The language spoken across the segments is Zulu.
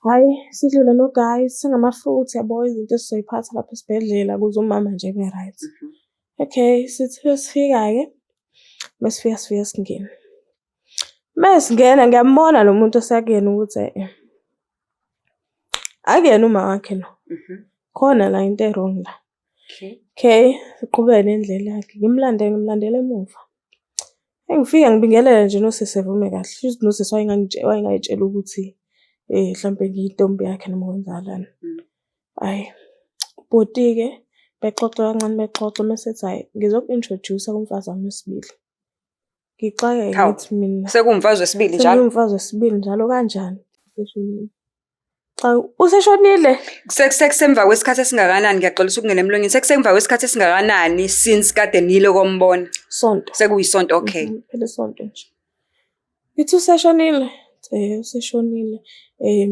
Hhayi, sidlule no-guy, sithenga ama-fruits yabo, izinto esizoy'phatha lapha esibhedlela ukuze umama nje ebe-right. Okay, sithi mesifika-ke, mesifika sifike singene. Mesingena ngiyambona lo muntu osakuyena ukuthi akuyena umawakhe lo, khona la into e-wrong la. Okay, siqhubeke nendlela-ke, ngimlandele ngimlandela emuva. Engifika ngibingelele nje nosisi evume kahle, shuthi nosisi wayengay'tshela ukuthi hlampe ngiyintombi yakhe noma kwenzakalani. Hhayi, ubhuti-ke bexoxe kancane bexoxe mese ethi hhayi, ngizoku-introduce-a kumfazi wami wesibili. Ngixakeke Hawu, ngithi mina sekuwumfazi wesibili njalo. Sekuwumfazi wesibili njalo kanjani? Useshonile. Cha, useshonile. Sekusemva kwesikhathi esingakanani, ngiyaxolisa ukungena emlonyeni, sekusemva kwesikhathi esingakanani since kade nile kombona? Sonto. Sekuyisonto, okay. Phela isonto nje. Ngithi useshonile? Useshonile.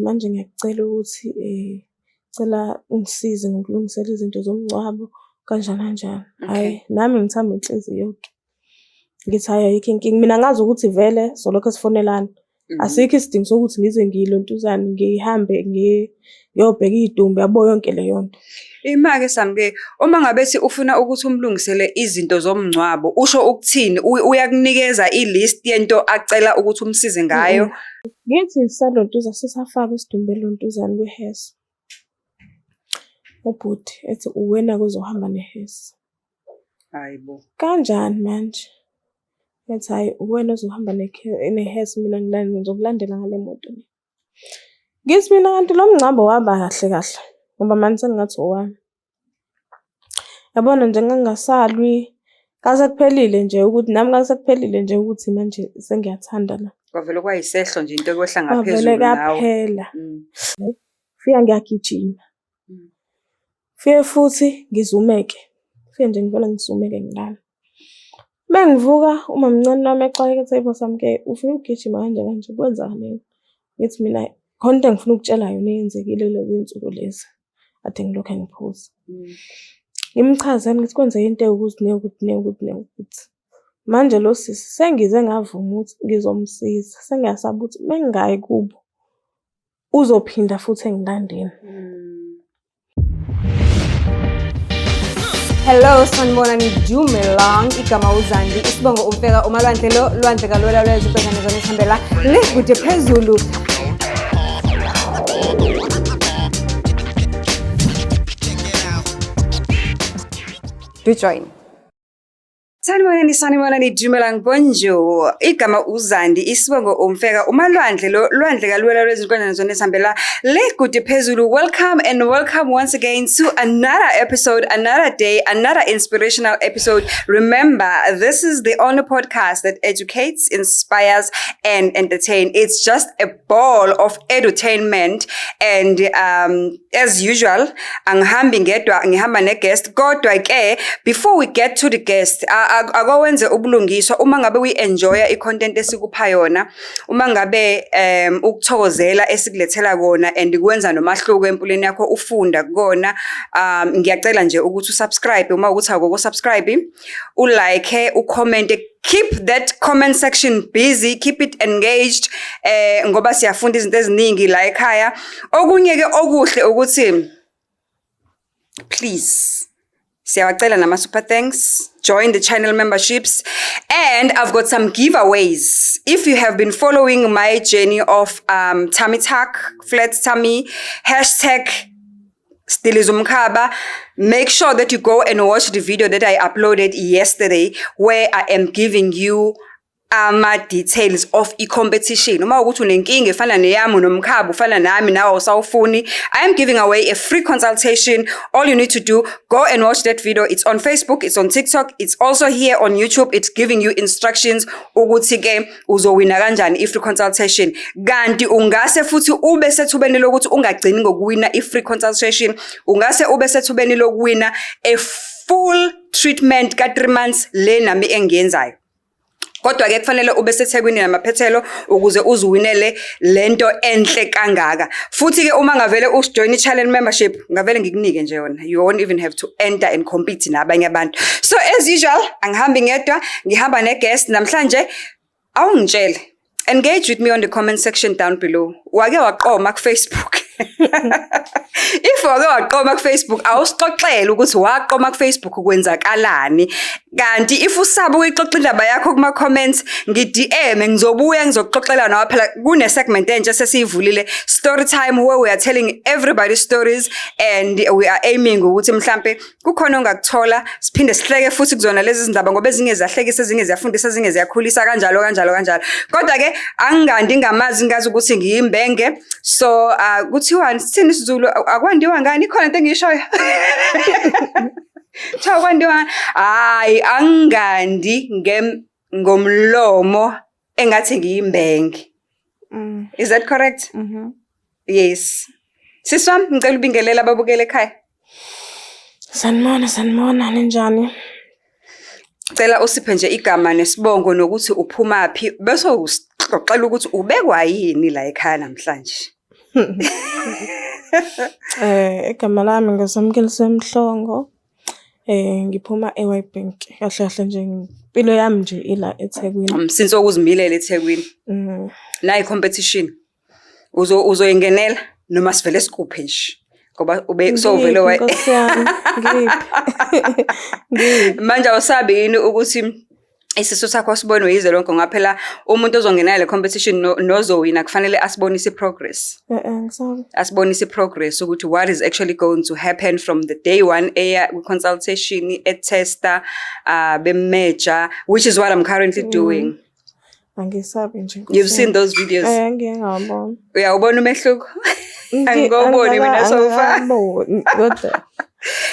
Manje ngiyakucela ukuthi cela ungisize ngokulungisela izinto zomngcwabo kanjani kanjani. Hhayi, nami ngithamba inhliziyo-ke. Ngithi hhayi ayikho inkinga. Mina ngazi ukuthi vele solokhu sifonelana. Asikho isidingo sokuthi ngize ngilontuzane ngihambe ngiyobheka iy'dumbu yabo yonke leyo nto. Ima-ke Samke, uma ngabe ethi ufuna ukuthi umlungisele izinto zomngcwabo, usho ukuthini? Uyakunikeza i-list yento acela ukuthi umsize ngayo? Ngithi salontuza sisafaka isidumbu elontuzane kwihesi. Ubhuti ethi uwena-ke ozohamba nehesi. Hayi bo. Kanjani manje? Ethi hhayi uwena ozohamba nehesi mina ngizokulandela ngale moto le. Ngithi mina kanti lo mngcwabo waba kahle kahle ngoba manje sengingathi owami. Yabona nje ngangingasalwi, ngase kuphelile nje ukuthi nami ngase kuphelile nje ukuthi manje sengiyathanda la. Kwavele kwayisehlo nje into ekwehla Kwavele ngaphezulu nawe. kaphela. Fika ngiyagijima. Fike futhi ngizumeke. Fike nje ngivele ngizumeke ngilale. Uma ngivuka umamncane wami exakeka ethi hayibo Samke ufike ugijima kanje kanje kwenzakaleni? Ngithi mina khona into engifuna ukutshela yona eyenzekile kulezi iy'nsuku lezi kade ngilokhu ngiphuza. Ngimchazele ngithi kwenzeke into ewukuthi newukuthi newukuthi newukuthi. Manje lo sisi sengize ngavuma ukuthi ngizomsiza, sengiyasaba ukuthi uma ngingayi kubo uzophinda futhi engilandele. Hello, sanibonani, dumelang. Igama uZandi, isibongo uMfeka, uMalwandle lo, lwandle kalwela lwezibhekane zona esihambela le kude phezulu. Do join. Sanibonani, sanibonani, dumelang, bonjour. Igama uZandi, isibongo uMfeka, uMalwandle lo, lwandle kalwela lwezinkonjane zona esihambela le kude phezulu. Welcome and welcome once again to another episode, another day, another inspirational episode. Remember, this is the only podcast that educates, inspires, and entertains. It's just a ball of edutainment and as usual, angihambi ngedwa, ngihamba ne-guest. Kodwa ke, before we get to the guest, akowenze ubulungiswa uma ngabe uyi-enjoya i-content esikupha yona, uma ngabe ukuthokozela esikulethela kona and kwenza nomahluko empilweni yakho ufunda kukona, ngiyacela nje ukuthi usubscribe uma ukuthi awukho subscribe, ulike, ucomment, keep that comment section busy, keep it engaged, ngoba siyafunda izinto eziningi la ekhaya. Okunye ke okuhle ukuthi please siyawacela nama super thanks, join the channel memberships, and I've got some giveaways. If you have been following my journey of tummy tuck, flat tummy, hashtag Stilizumkhaba, make sure that you go and watch the video that I uploaded yesterday where I am giving you ama-details of i-competition. Uma ukuthi unenkinga efana neyami nomkhaba ufana nami nawe awusawufuni, I am giving away a free consultation. All you need to do, go and watch that video. It's on Facebook, it's on TikTok, it's also here on YouTube. It's giving you instructions ukuthi ke uzowina kanjani i-free consultation. Kanti ungase futhi ube sethubeni lokuthi ungagcini ngokuwina i-free consultation, ungase ube sethubeni lokuwina a full treatment ka 3 months le nami engiyenzayo. Kodwa ke kufanele ube seThekwini namaphethelo ukuze uziwinele lento enhle kangaka. Futhi ke uma ngavele usijoin i-channel membership, ngavele ngikunike nje yona. You won't even have to enter and compete nabanye abantu. So as usual, angihambi ngedwa, ngihamba ne-guest namhlanje. Awungitshele. Engage with me on the comment section down below. Wake waqoma ku-Facebook? If wake waqoma ku-Facebook, awusixoxele ukuthi waqoma ku-Facebook kwenzakalani. Kanti if usaba ukuyixoxa indaba yakho kuma-comments, ngi-DM, ngizobuya ngizokuxoxela nawe. Phela kune-segment entsha sesiyivulile, story time, where we are telling everybody stories and we are aiming ukuthi mhlampe kukhona ongakuthola, siphinde sihleke futhi kuzona lezi zindaba, ngoba ezinye ziyahlekisa, ezinye ziyafundisa, ezinye ziyakhulisa, kanjalo kanjalo kanjalo. Kodwa-ke angingandi ngamazi, ngazi ukuthi ngiyimbenge. So kuthiwani, sithini isiZulu, akwandiwa ngani? Ikhona into engiyishoyo, kuthiwa kwandiwa, hhayi, angingandi ngomlomo engathi ngiyimbenge. Is that correct? Mhm. Yes. Sisi wami, ngicela ubingelele ababukele ekhaya. Sanibona, sanibona, ninjani? Cela usiphe nje igama nesibongo nokuthi uphumaphi, bese usixoxela ukuthi ubekwa yini la ekhaya namhlanje. Igama lami nguSamkelisiwe Mhlongo. Ngiphuma e-Witbank. Kahle kahle nje impilo yami nje ila eThekwini. Umsinsi wokuzimilela eThekwini. Nayi competition. Uzoyingenela noma sivele sikuphe nje? Ngoba ube sowuvele wa Ngiphi, Nkosi yami? Ngiphi? Ngiphi? Manje awusabi yini ukuthi isisu sakho sibonwe yize lonke, ngoba phela umuntu ozongenela le competition nozowina kufanele asibonise i-progress. Ngisabi. Asibonise i-progress ukuthi what is actually going to happen from the day one eya kwi-consultation, e-testa, bem-measure, which is what I'm currently doing. Angisabi nje, Nkosi You've seen yami. Those videos? Ngike ngawabona. Uyawubona umehluko? Angikawuboni mina so far. Angikaboni, kodwa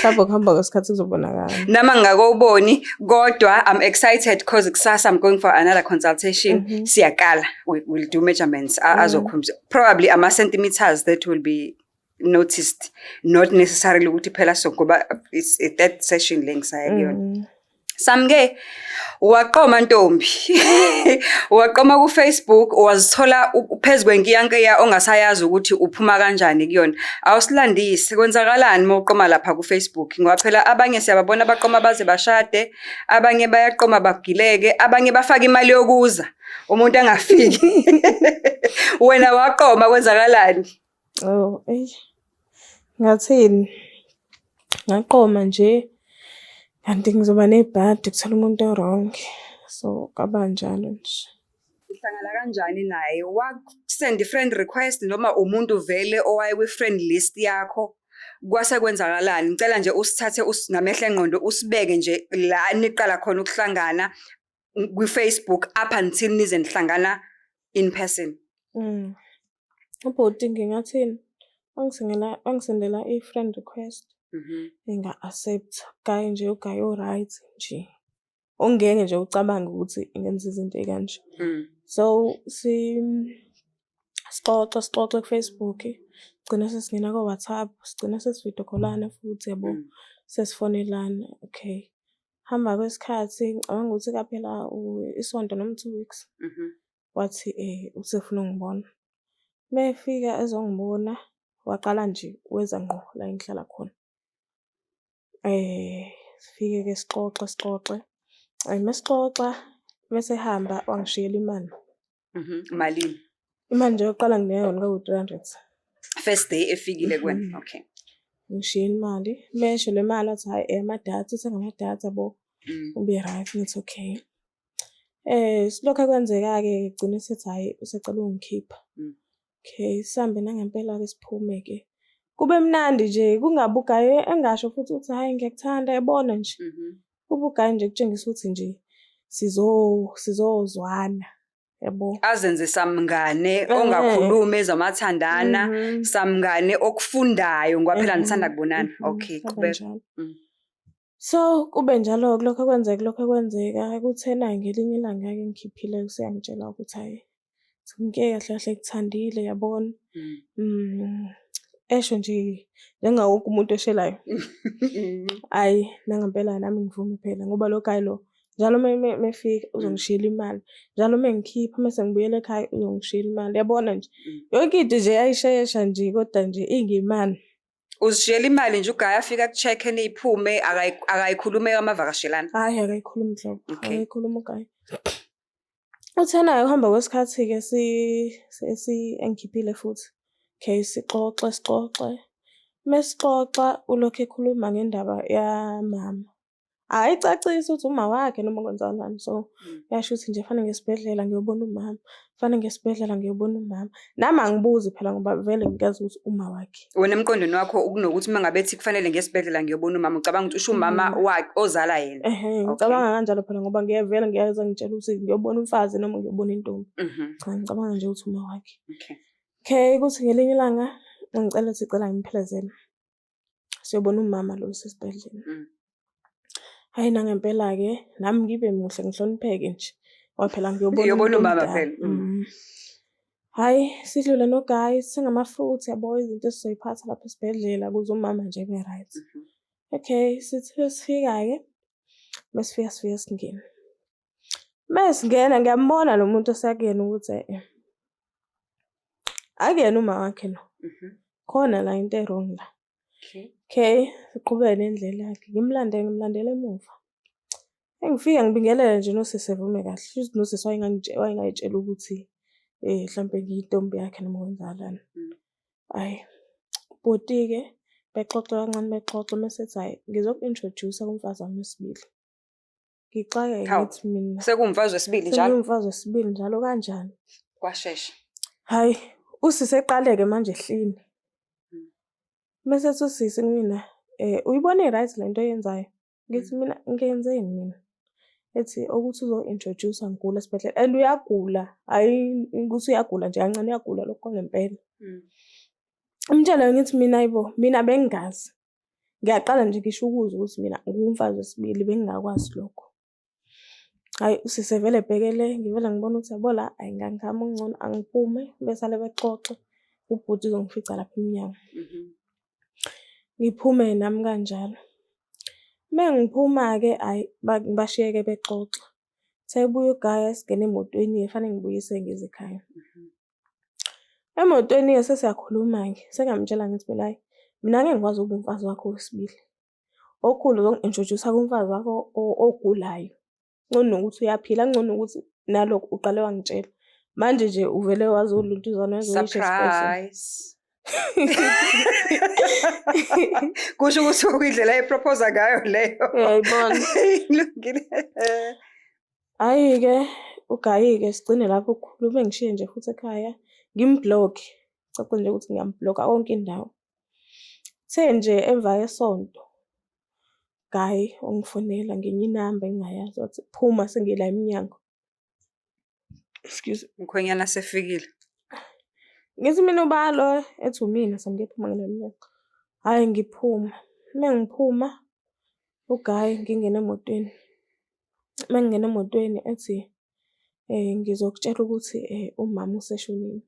mhlawumbe ukuhamba kwesikhathi kuzobonakala. Nama ngingakawuboni, kodwa I'm excited because kusasa I'm going for another consultation. Siyakala, we will do measurements. Azokhombisa probably ama centimeters that will be noticed, not necessarily ukuthi phela so, ngoba it's a third session le ngisaya kuyona. Samke, waqoma ntombi, waqoma ku-Facebook, wazithola phezu kwenkiyankiya ongasayazi ukuthi uphuma kanjani kuyona. Awusilandise, kwenzakalani uma uqoma lapha ku-Facebook? Ngoba phela abanye siyababona baqoma baze bashade, abanye bayaqoma bagileke, abanye bafake imali yokuza umuntu angafiki. Wena waqoma, kwenzakalani? Oh, eyi. Ngathini? Ngaqoma nje, kanti ngizoba nebhadi kuthola umuntu o-wrong. So kwaba njalo nje. Uhlangana kanjani naye? Wakusend i-friend request noma umuntu vele owaye kwi-friend list yakho? Kwase kwenzakalani? Ngicela nje usithathe ngamehlo engqondo, usibeke nje la niqala khona ukuhlangana kwi-Facebook up until nize nihlangana in person. Ubhuti, ngingathini? Wangisendela i-friend request, nga-accept. Guy nje, u-guy o-right nje. Ongeke nje ucabange ukuthi ngenza izinto ey'kanje. So sixoxe sixoxe ku-Facebook, sigcine sesingena ko-WhatsApp, sigcine sesi-video call-ana futhi yabo, sesifonelana, okay. Hamba kwesikhathi, ngicabanga ukuthi kwaphela isonto noma 2 weeks, wathi usefuna ukungibona. Uma efika ezongibona, waqala nje weza ngqo la engihlala khona. Sifike-ke sixoxe sixoxe, mesixoxa mese ehamba wangishiyela imali. Malini? Imali nje yokuqala nginika yona kwakuwu-300. First day efikile kuwena? Mhm. Okay. Ngishiyela imali, mesho le mali wathi hhayi eyamadatha, uthenga amadatha yabo, ube right, ngithi okay. Silokhu kwenzeka-ke, gcine esethi hhayi, usecela ukungikhipha. Okay, sihambe nangempela-ke, siphume-ke. Kube mnandi nje, kungabi u-guy engasho futhi ukuthi hhayi ngiyakuthanda, yabona nje. Kube u-guy nje kutshengisa ukuthi nje sizozwana, yabo. Azenze samngane ongakhulumi ezamathandana, samngane okufundayo, ngoba phela nisanda kubonana. Okay, Kwaba qhubeka. njalo. So kube njalo-ke, lokho kwenzeka, lokho kwenzeka. Kuthena ngelinye ilanga-ke ngikhiphile, useyangitshela ukuthi hhayi, ngike kahle kahle ngikuthandile, yabona. Esho nje njengawo wonke umuntu oshelayo. Hhayi, nangempela nami ngivume phela, ngoba lo guy lo njalo uma efika uzongishiyela imali, njalo uma engikhipha mese ngibuyela ekhaya uzongishiyela imali, yabona nje. Yonke into nje yayishesha nje, kodwa nje ingemali. Uzishiyela imali nje u-guy afika ku-check niphume, akayikhulumi amavakashelana. Hhayi, akayikhulumi nhlobo, akayikhulumi u-guy. Uthena-ke ukuhamba kwesikhathi-ke engikhiphile futhi, okay, sixoxe sixoxe. Mesixoxa ulokhu ekhuluma ngendaba yamama. Akayicacisi ukuthi uma wakhe noma kwenzakalani. So, uyasho ukuthi nje fanele ngiye esibhedlela ngiyobona umama, fanele ngiye esibhedlela ngiyobona umama. Nami angibuzi phela ngoba vele ngiyazi ukuthi uma wakhe. Wena emqondweni wakho kunokuthi uma ngabe ethi kufanele ngiye esibhedlela ngiyobona umama, ucabanga ukuthi usho umama wakhe ozala yena. Ehhe, ngicabanga kanjalo phela ngoba ngiyevele ngiyeza ngitshela ukuthi ngiyobona umfazi noma ngiyobona intombi. Cha, ngicabanga nje ukuthi uma wakhe. Okay, kuthi ngelinye ilanga ngicela ukuthi cela ngimphelezele. Siyobona umama lo osesibhedlela. Hhayi nangempela-ke nami ngibe muhle ngihlonipheke nje. Ngoba phela ngiyobona Uyobona umuntu umama omdala. phela. Hhayi, sidlule no-guy, sithenga ama-fruits yabo, izinto esizoy'phatha lapha esibhedlela ukuze umama nje ebe right. Okay, sithi sesifika-ke, mesifika sifike singene. Mesingena ngiyambona lo muntu osakuyena ukuthi akuyena uma wakhe lo. Khona la into e-wrong la. Okay, siqhubeke nendlela yakhe. Ngimlande ngimlandela emuva. Engifika ngibingelele nje nosisi evume kahle. Shuthi nosisi wayengay'tshela ukuthi hlampe ngiyintombi yakhe noma kwenzakalani. Hhayi, bhuti-ke bexoxe kancane bexoxe mese ethi hhayi ngizoku-introduce-a kumfazi wami wesibili. Ngixakeke Hawu, ngithi mina sekuwumfazi wesibili njalo. Sekuwumfazi wesibili njalo kanjani? Kwashesha. Hhayi, usisi eqale-ke manje ehlini. Mese ethi usisi kumina, uyibona i-right le nto oyenzayo? Ngithi mina ngiyenzeni mina? Ethi ukuthi uzo-introduce-a ngigula esibhedlela and uyagula, hhayi ukuthi uyagula nje kancane, uyagula lokhu kwangempela. Ngimtshele ngithi mina hayibo, mina bengingazi. Ngiyaqala nje ngisho ukuzwa ukuthi mina ngiwumfazi wesibili bengingakwazi lokho. Hhayi, usisi evele ebheke le, ngivele ngibone ukuthi yabo la, hhayi ngangihamba okungcono angiphume besale bexoxa, ubhuti uzongifica lapha emnyango. Ngiphume nami kanjalo. Uma ngiphuma-ke hhayi ngibashiye-ke bexoxa. Sebuya u-guy singene emotweni-ke fanele ngibuyise ngize ekhaya. Emotweni-ke sesiyakhuluma-ke, sengiyamtshela ngithi mina hhayi, mina angeke ngikwazi ukuba umfazi wakho wesibili. Okukhulu uzongi-introduce-a kumfazi wakho ogulayo. Ngcono nokuthi uyaphila, ngcono nokuthi nalokhu uqale wangitshela. Manje nje uvele wazoluntuzana wazoyisho esibhedlela. Surprise. Kusho ukuthi okuyindlela ayi-propose ngayo leyo. Uyayibona. Ilungile. Hhayi-ke, u-guy-ke sigcine lapho ukukhuluma engishiye nje futhi ekhaya, ngim-block. Cace nje ukuthi ngiyam-block-a yonke indawo. Kuthe nje emva kwesonto, guy wangifonela ngenye inamba engingayazi wathi phuma sengila emnyango. Excuse. Umkhwenyana sefikile. Ngithi mina uba lo ethi umina sengiphuma ngale mnyango. Hhayi ngiphuma. Uma ngiphuma, u-guy ngingena emotweni. Uma ngingena emotweni ethi ngizokutshela ukuthi umama useshonile.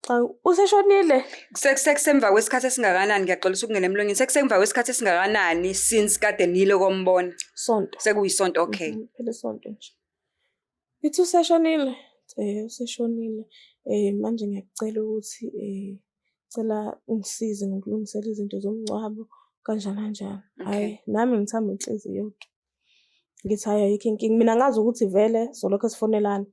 Cha, useshonile? Sekusemva kwesikhathi esingakanani, ngiyaxolisa ukungena emlonyeni. Sekusemva kwesikhathi esingakanani since kade nile kombona? Sonto. Sekuyisonto, okay. Phela isonto nje. Ngithi useshonile? Useshonile. Manje ngiyakucela ukuthi cela ungisize ngokulungisela izinto zomngcwabo kanjani kanjani. Hhayi, nami ngithamba inhliziyo-ke. Ngithi hhayi ayikho inkinga. Mina ngazi ukuthi vele solokhu sifonelana.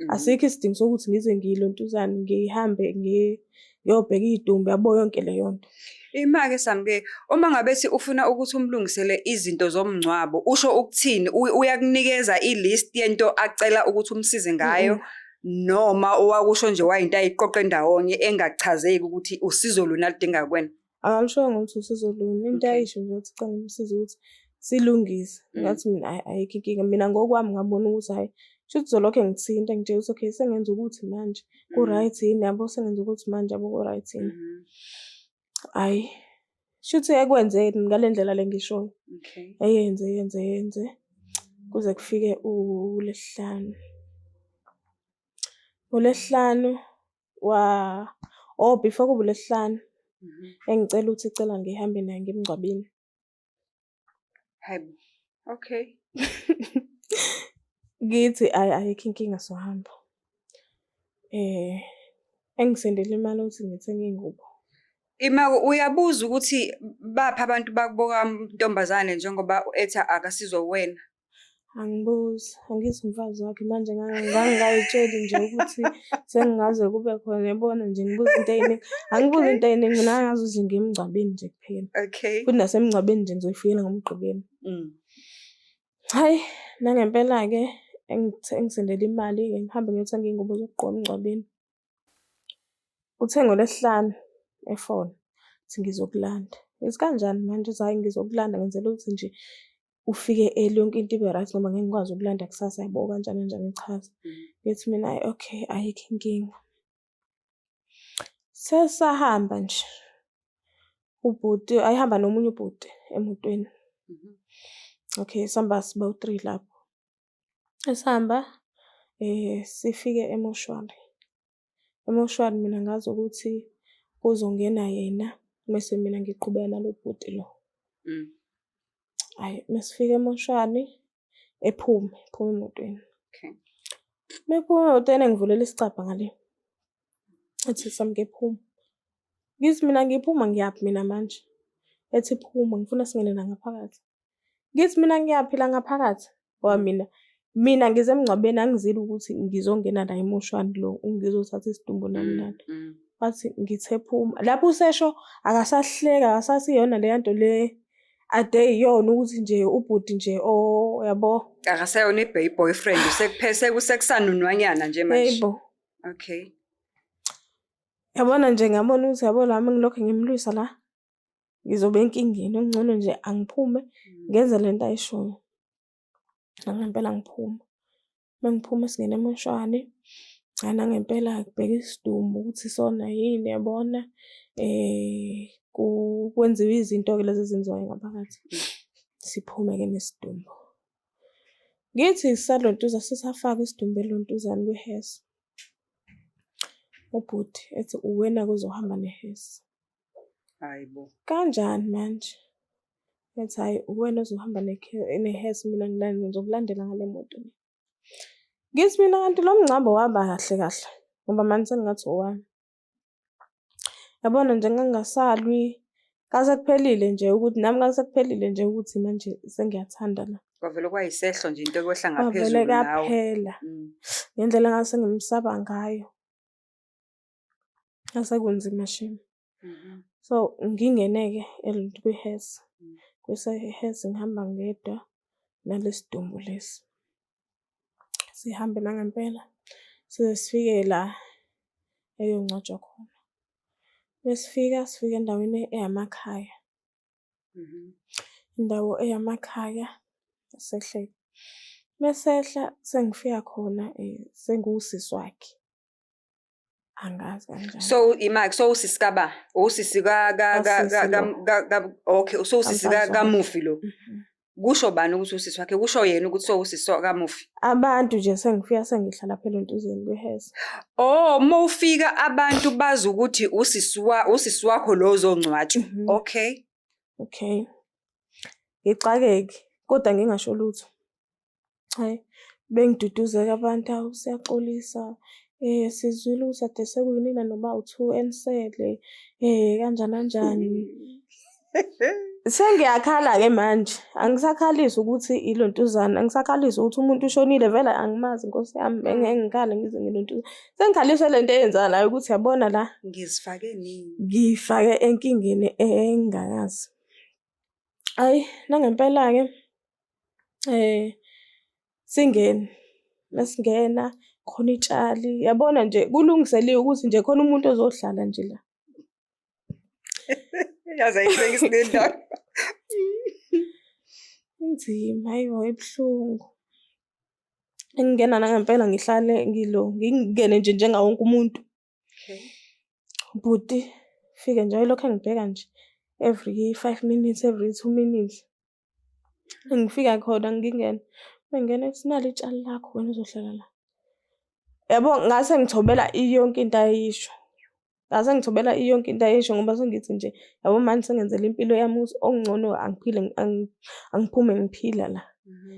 Asikho isidingo sokuthi ngize ngilontuzane ngihambe ngiyobheka iy'dumbu yabo yonke leyo nto. Ima-ke Samke, uma ngabe ethi ufuna ukuthi umlungisele izinto zomngcwabo, usho ukuthini? Uyakunikeza i-list yento acela ukuthi umsize ngayo noma owakusho nje wayinto ayiqoqe ndawonye engachazeki ukuthi usizo luni aludinga kuwena? Akalushongo ukuthi usizo luni. Into ayisho nje ukuthi cela ngimsize ukuthi silungise. Ngathi mina hhayi ayikho inkinga. Mina ngokwami ngabona ukuthi hhayi, shuthi uzolokhu engithinta engitshela ukuthi okay sengenza ukuthi manje ku-right yini yabo, sengenza ukuthi manje yabo ku-right yini. Hhayi, shuthi ekwenze ngale ndlela le engishoyo. Eyenze yenze yenze kuze kufike uLwesihlanu. NgoLwesihlanu oh before kube uLwesihlanu engicela ukuthi cela ngihambe naye ngiye emngcwabeni. Hayibo, okay. Ngithi hhayi ayikho inkinga sohamba. Engisendele imali yokuthi ngithenge iy'ngubo. Ima uyabuza ukuthi baphi abantu bakubo kantombazane njengoba ethi akasizwa uwena? Angibuzi, angithi umfazi wakhe manje ngangingay'tsheli nje ukuthi sengingaze kube khona yabona nje ngibuza into ey'ningi. Angibuzi into ey'ningi mina ngangazi ukuthi ngiye emngcwabeni nje kuphela. Futhi nasemngcwabeni nje ngizoyifikela ngoMgqibelo. Hhayi, nangempela-ke engisendele imali-ke ngihambe ngiyothenga iy'ngubo zokugqoka emngcwabeni. Uthe ngoLwesihlanu efona, uthi ngizokulanda. Ngithi kanjani manje? Uthi hhayi ngizokulanda ngenzela ukuthi nje ufike early yonke into ibe right ngoba ngeke ngikwazi ukulanda kusasa yabo kanjani kanjani echaza. Ngithi mina hhayi okay ayikho inkinga. Sesahamba nje ubhuti ayihamba nomunye ubhuti emotweni. Okay, sihamba sibawu-three lapho. Esihamba sifike emoshwari. Emoshwari mina ngazi ukuthi kuzongena yena mese mina ngiqhubeka nalo bhuti lo. Hhayi mesifika emoshwari ephume, ephume emotweni. Mephuma emotweni engivulela isicabha ngale. Ethi Samke phuma. Ngithi mina ngiphuma ngiyaphi mina manje? Ethi phuma ngifuna singene la ngaphakathi. Ngithi mina ngiyaphi la ngaphakathi? Ngoba mina ngize emngcwabeni angizile ukuthi ngizongena la emoshwari lo ngizothatha isidumbu nani nani. Wathi ngithe phuma. Lapho usesho akasahleka akasasiyona leya nto le ade iyona ukuthi nje ubhuti nje o yabo. Akaseyona i-boyfriend sekusanunwanyana nje manje. Yebo. Okay. Yabona nje ngabona ukuthi yabo la mengilokhu ngimlwisa la ngizobe enkingeni okungcono nje angiphume ngenze lento ayishoyo. Nangempela ngiphuma. Mengiphuma singena emoshwari, cha nangempela ngibheka isidumbu ukuthi isona yini yabona. Kwenziwe izinto-ke lezi ezenziwayo ngaphakathi. Siphume-ke nesidumbu. Ngithi sisalontuza sisafaka isidumbu elontuzane kwi-hearse. Ubhuti ethi uwena-ke ozohamba ne-hearse. Hayi bo. Kanjani manje? Ethi hhayi uwena ozohamba ne-hearse mina ngizokulandela ngale moto le. Ngithi mina kanti lo mngcwabo waba kahle kahle ngoba manje sengingathi owami. Yabona nje ngangingasalwi ngase kuphelile nje ukuthi nami ngase kuphelile nje ukuthi manje sengiyathanda la. Kwavele kwayisehlo nje into ekwehla Kwavele ngaphezulu nawe. kaphela ngendlela engase ngimsaba ngayo. Ngase kunzima shame. So ngingene-ke kwi-hearse. Kuse-hearse ngihamba ngedwa nalesi dumbu lesi. Sihambe nangempela size sifike la eyongcwatshwa khona. Mesifika sifike endaweni eyamakhaya. Indawo eyamakhaya sehle. Mesehla sengifika khona sengiwusisi wakhe. Angazi kanjani. So ima so usisi kaba, usisi ka ka ka Kasisi ka lo. ka ka okay, so usisi ka Kamfazi wakhe. kamufi lo. Kusho bani ukuthi usisi wakhe? Kusho yena ukuthi so usisi kamufi. Abantu nje sengifika sengihlala phela entuzeni kwe-hearse. Oh, mawufika abantu bazi ukuthi usisi wa usisi wakho lo ozongcwatshwa. Okay. Okay. Ngixakeke kodwa ngingasho lutho. Hhayi, bengiduduzeka abantu, hawu siyaxolisa, sizwile ukuthi ade sekuyinina noma u-two enisele, kanjani kanjani. Sengiyakhala-ke manje, angisakhalisi ukuthi ilontuzana, angisakhalisi ukuthi umuntu ushonile vele angimazi Nkosi yami, bengeke ngikhale ngize ngilontuzane. Sengikhaliswa le nto eyenzakalayo ukuthi yabona la Ngizifake nini? ngiyifake enkingeni engingakazi. Hhayi, nangempela-ke singene, mesingena khona itshali, yabona nje kulungiseliwe ukuthi nje khona umuntu ozohlala nje la. Yaze ayihlekisa le ndaba. Inzima, hhayi bo ibuhlungu. Engingena nangempela ngihlale ngilo, ngingene nje njengawo wonke umuntu. Bhuti, fike nje elokhu engibheka nje every 5 minutes, every 2 minutes. Ngifika khona ngingena, mengingena ethi nali itshali lakho wena uzohlala la. Yabo ngase ngithobela yonke into ayisho. Ngase ngithobela yonke into ayisho ngoba sengithi nje yabo manje sengenzela impilo yami ukuthi okungcono angiphile angiphume ngiphila la.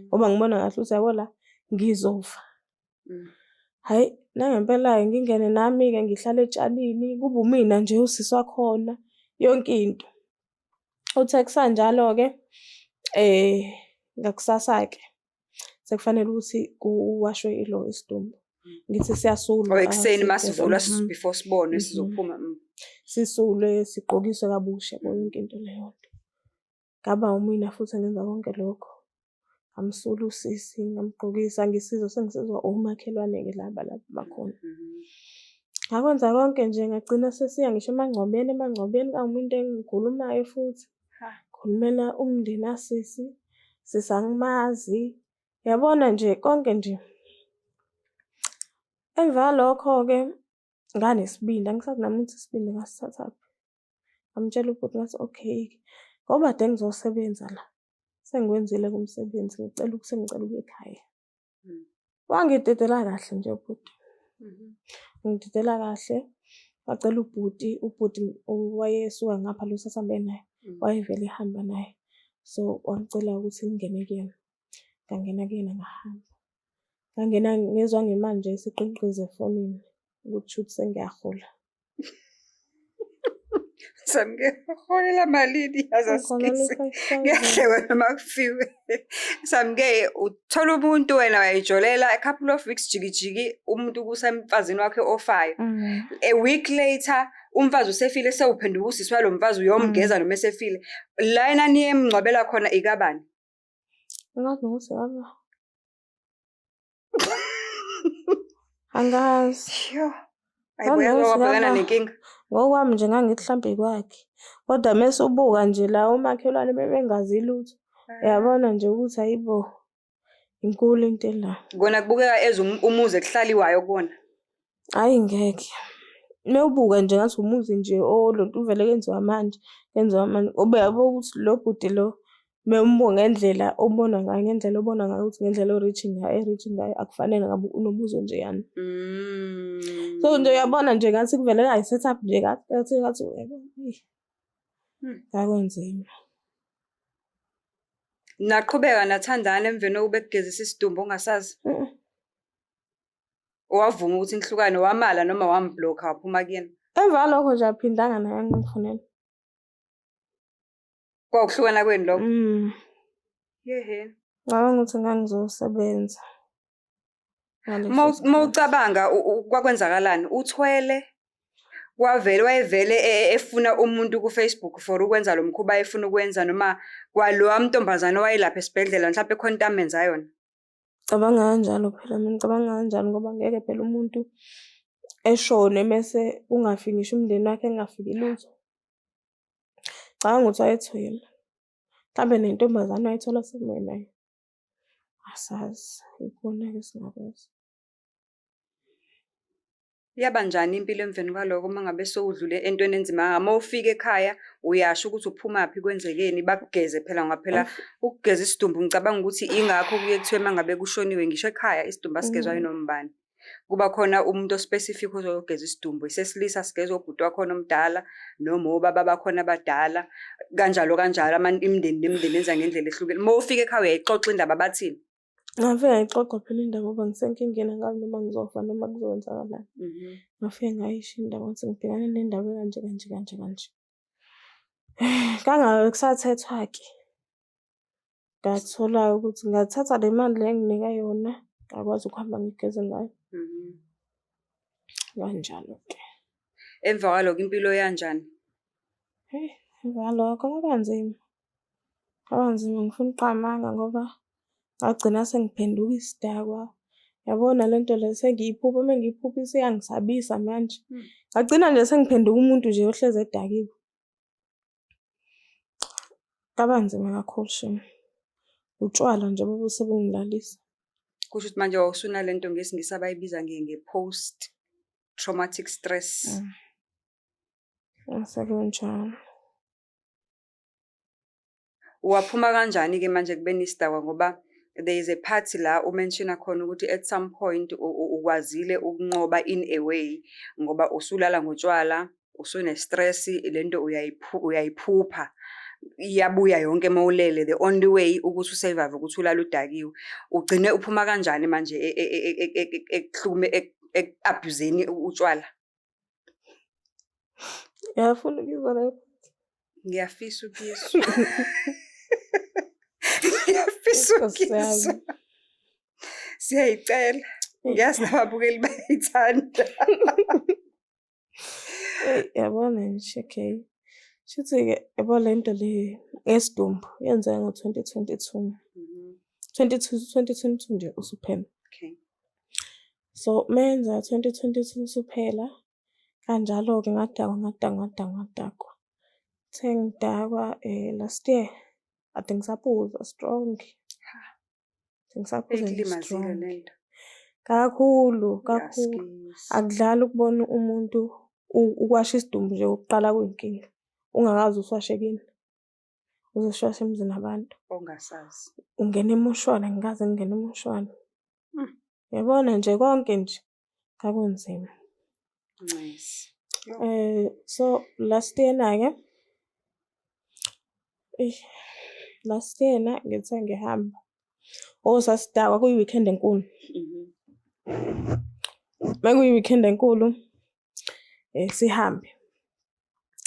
Ngoba ngibona kahle ukuthi yabo la ngizofa. Hhayi nangempela-ke ngingene nami-ke ngihlale etshalini kube umina nje usisi wakhona yonke into. Uthe kusanjalo-ke ngakusasa-ke Sekufanele ukuthi kuwashwe ilo isidumbu. Ngithi siyasulwa. Or ekuseni ah, masivulwa sigezwe. Before sibonwe sizophuma. Sisulwe, sigqokiswe kabusha yabo yonke into leyo nto. Ngaba umina futhi engenza konke lokho. Ngamsula usisi, ngamgqokisa, ngisizwa sengisizwa omakhelwane-ke laba laba bakhona. Ngakwenza konke nje ngagcina sesiya ngisho emangcwabeni, emangcwabeni kwawumuntu engikhulumayo futhi. Ha. Khulumela umndeni kasisi, sisi angimazi. Yabona nje konke nje. Emva kwalokho-ke nganesibindi, angisazi nami ukuthi isibindi ngasithathaphi. Ngamtshela ubhuti ngathi okay-ke, ngoba kade ngizosebenza la, sengiwenzile-ke umsebenzi, ngicela sengicela ukuya ekhaya. Wangidedela kahle nje ubhuti. Ngidedela kahle, wacela ubhuti, ubhuti wayesuka ngapha lo sasihambe naye, wayevele ehamba naye. So wangicela ukuthi ngingene kuyena. Ngangena kuyena ngahamba. Ngangena ngezwa ngemali nje isiqinqiza efonini ukuthi shuthi sengiyahola. Samke uholela malini Ngiholela yazasikisi. u-5,000. Kuyahlekwa noma kufiwe. Samke uthola umuntu wena wayijolela a couple of weeks jikijiki umuntu kusemfazini wakhe ofayo. A week later umfazi usefile sewuphenduka usisi walo mfazi uyomgeza noma esefile. La yena niye emngcwabela khona ikabani? Angazi nokuthi ngaba. Angazi. Yo. Ayibo yazi Ngangokuthi wabhekana ngaba- nenkinga. Ngokwami nje ngangithi hlampe kwakhe. Kodwa mese ubuka nje la omakhelwane bebengazi lutho. Uyabona nje ukuthi hayibo inkulu into ela. Kona kubukeka as umuzi ekuhlaliwayo kuwona. Hhayi ngeke. Mewubuka nje ngathi umuzi nje olonto uvele kwenziwa manje, kwenziwa manje. Ngoba uyabo ukuthi lo bhuti lo mewumbuka ngendlela obona ngayo, ngendlela obona ngayo ukuthi ngendlela o-rich ngayo, e-rich ngayo akufanele ngabe unomuzi onjeyana. So nje uyabona nje ngathi kuvele kayi-set up nje ngathi ngathi ngathi uyabona eyi. Kwakunzima. Naqhubeka nathandana emveni kokuba ekugezisa isidumbu ongasazi. Wavuma ukuthi nihlukane wamala noma wamblocka waphuma kuyena. Emva kwalokho nje aphindanga naye angifonela. Kwawukuhlukana kwenu lokho. Yehe. Ngicabanga ukuthi ngangizosebenza. Ngaleso Uma sikhathi. ucabanga kwakwenzakalani? Uthwele wavele wayevele efuna umuntu ku-Facebook for ukwenza lo mkhuba ayefuna ukwenza noma kwalowa mntombazane owayelapha esibhedlela mhlawumbe khona into amenza yona. Cabanga kanjalo phela mina ngicabanga kanjalo ngoba ngeke phela umuntu eshone mese kungafiki ngisho umndeni wakhe kungafiki lutho. Cabanga ukuthi wayethwele. Mhlambe nentombazane wayithola somewhere naye. Asazi, ikona-ke esingakwazi. Yaba njani impilo emveni kwalokho uma ngabe sewudlule entweni enzima kangaka? Uma ufika ekhaya uyasho ukuthi uphumaphi kwenzekeni bakugeze phela ngoba phela ukugeza isidumbu ngicabanga ukuthi ingakho kuye kuthiwe uma ngabe kushoniwe ngisho ekhaya isidumbu asigezwa yinoma ubani. Kuba khona umuntu o-specific ozogeza isidumbu, esesilisa sigezwa ubhuti wakhona omdala noma obaba bakhona abadala kanjalo kanjalo imindeni nemindeni yenza ngendlela ehlukene. Uma ufika ekhaya uyayixoxa indaba bathini? Ngafike ngayixoxa phela indaba ngoba ngisenkingeni angazi noma ngizofa noma kuzokwenzakalani. Ngafike ngayisho indaba ngathi ngibhekane nendaba ekanje kanje kanje kanje. Kangabe kusathethwa-ke. Ngathola ukuthi ngathatha le mali le enginika yona, ngakwazi ukuhamba ngigeze ngayo. Kanjalo-ke. Emva kwalokho impilo yanjani? Hheyi, emva kwalokho kwaba nzima. Kwaba nzima ngifuna ukuqamba amanga ngoba ngagcina sengiphenduka isidakwa. Yabona le nto le sengiyiphupha, uma ngiyiphupha isiyangisabisa manje. Ngagcina nje sengiphenduka umuntu nje ohlezi edakiwe. Kwaba nzima kakhulu shame. Utshwala nje babuse bungilalisa. Kusho ukuthi manje wawusunale nto ngesiNgisi abayibiza nge-post traumatic stress. Sekunjalo. Waphuma kanjani-ke manje ekubeni isidakwa ngoba there is a part la u-mentiona khona ukuthi at some point ukwazile ukunqoba in a way ngoba usulala ngotshwala, usune-stress, lento uyayiphupha. Iyabuya yonke uma ulele, the only way ukuthi u-survive ukuthi ulale udakiwe. Ugcine uphuma kanjani manje eku-abuse-ni utshwala? Uyafuna ukuyizwa leyo? Ngiyafisa ukuyizwa. Ngiyafisa Nkosi yami. ukuyizwa. Siyayicela. Ngiyazi nababukeli bayayithanda. Eyi, yabona nje, okay. Shuthi-ke yabo le nto le yesidumbu yenzeka ngo-2022. 2022 nje usuphela. So uma yenzeka 2022 usuphela, kanjalo-ke ngadakwa ngadakwa ngadakwa ngadakwa. Kuthe ngidakwa last year, kade ngisaphuza strong. Ngisaphuza nje Ikulimazile strong. lento. Kakhulu, kakhulu. Yaskisi. Akudlali ukubona umuntu ukwasha isidumbu nje okokuqala kuyinkinga. Ungakaze usiwashe kini. Uzosiwasha emzini wabantu. Ongasazi. Ungena emoshwari, angikaze ngingene emoshwari. Yabona nje konke nje kwakunzima. Nice. So last year na-ke, eyi last year na ngithe ngihamba, oh sasidakwa kuyi-weekend enkulu. Bekuyi-weekend enkulu, sihambe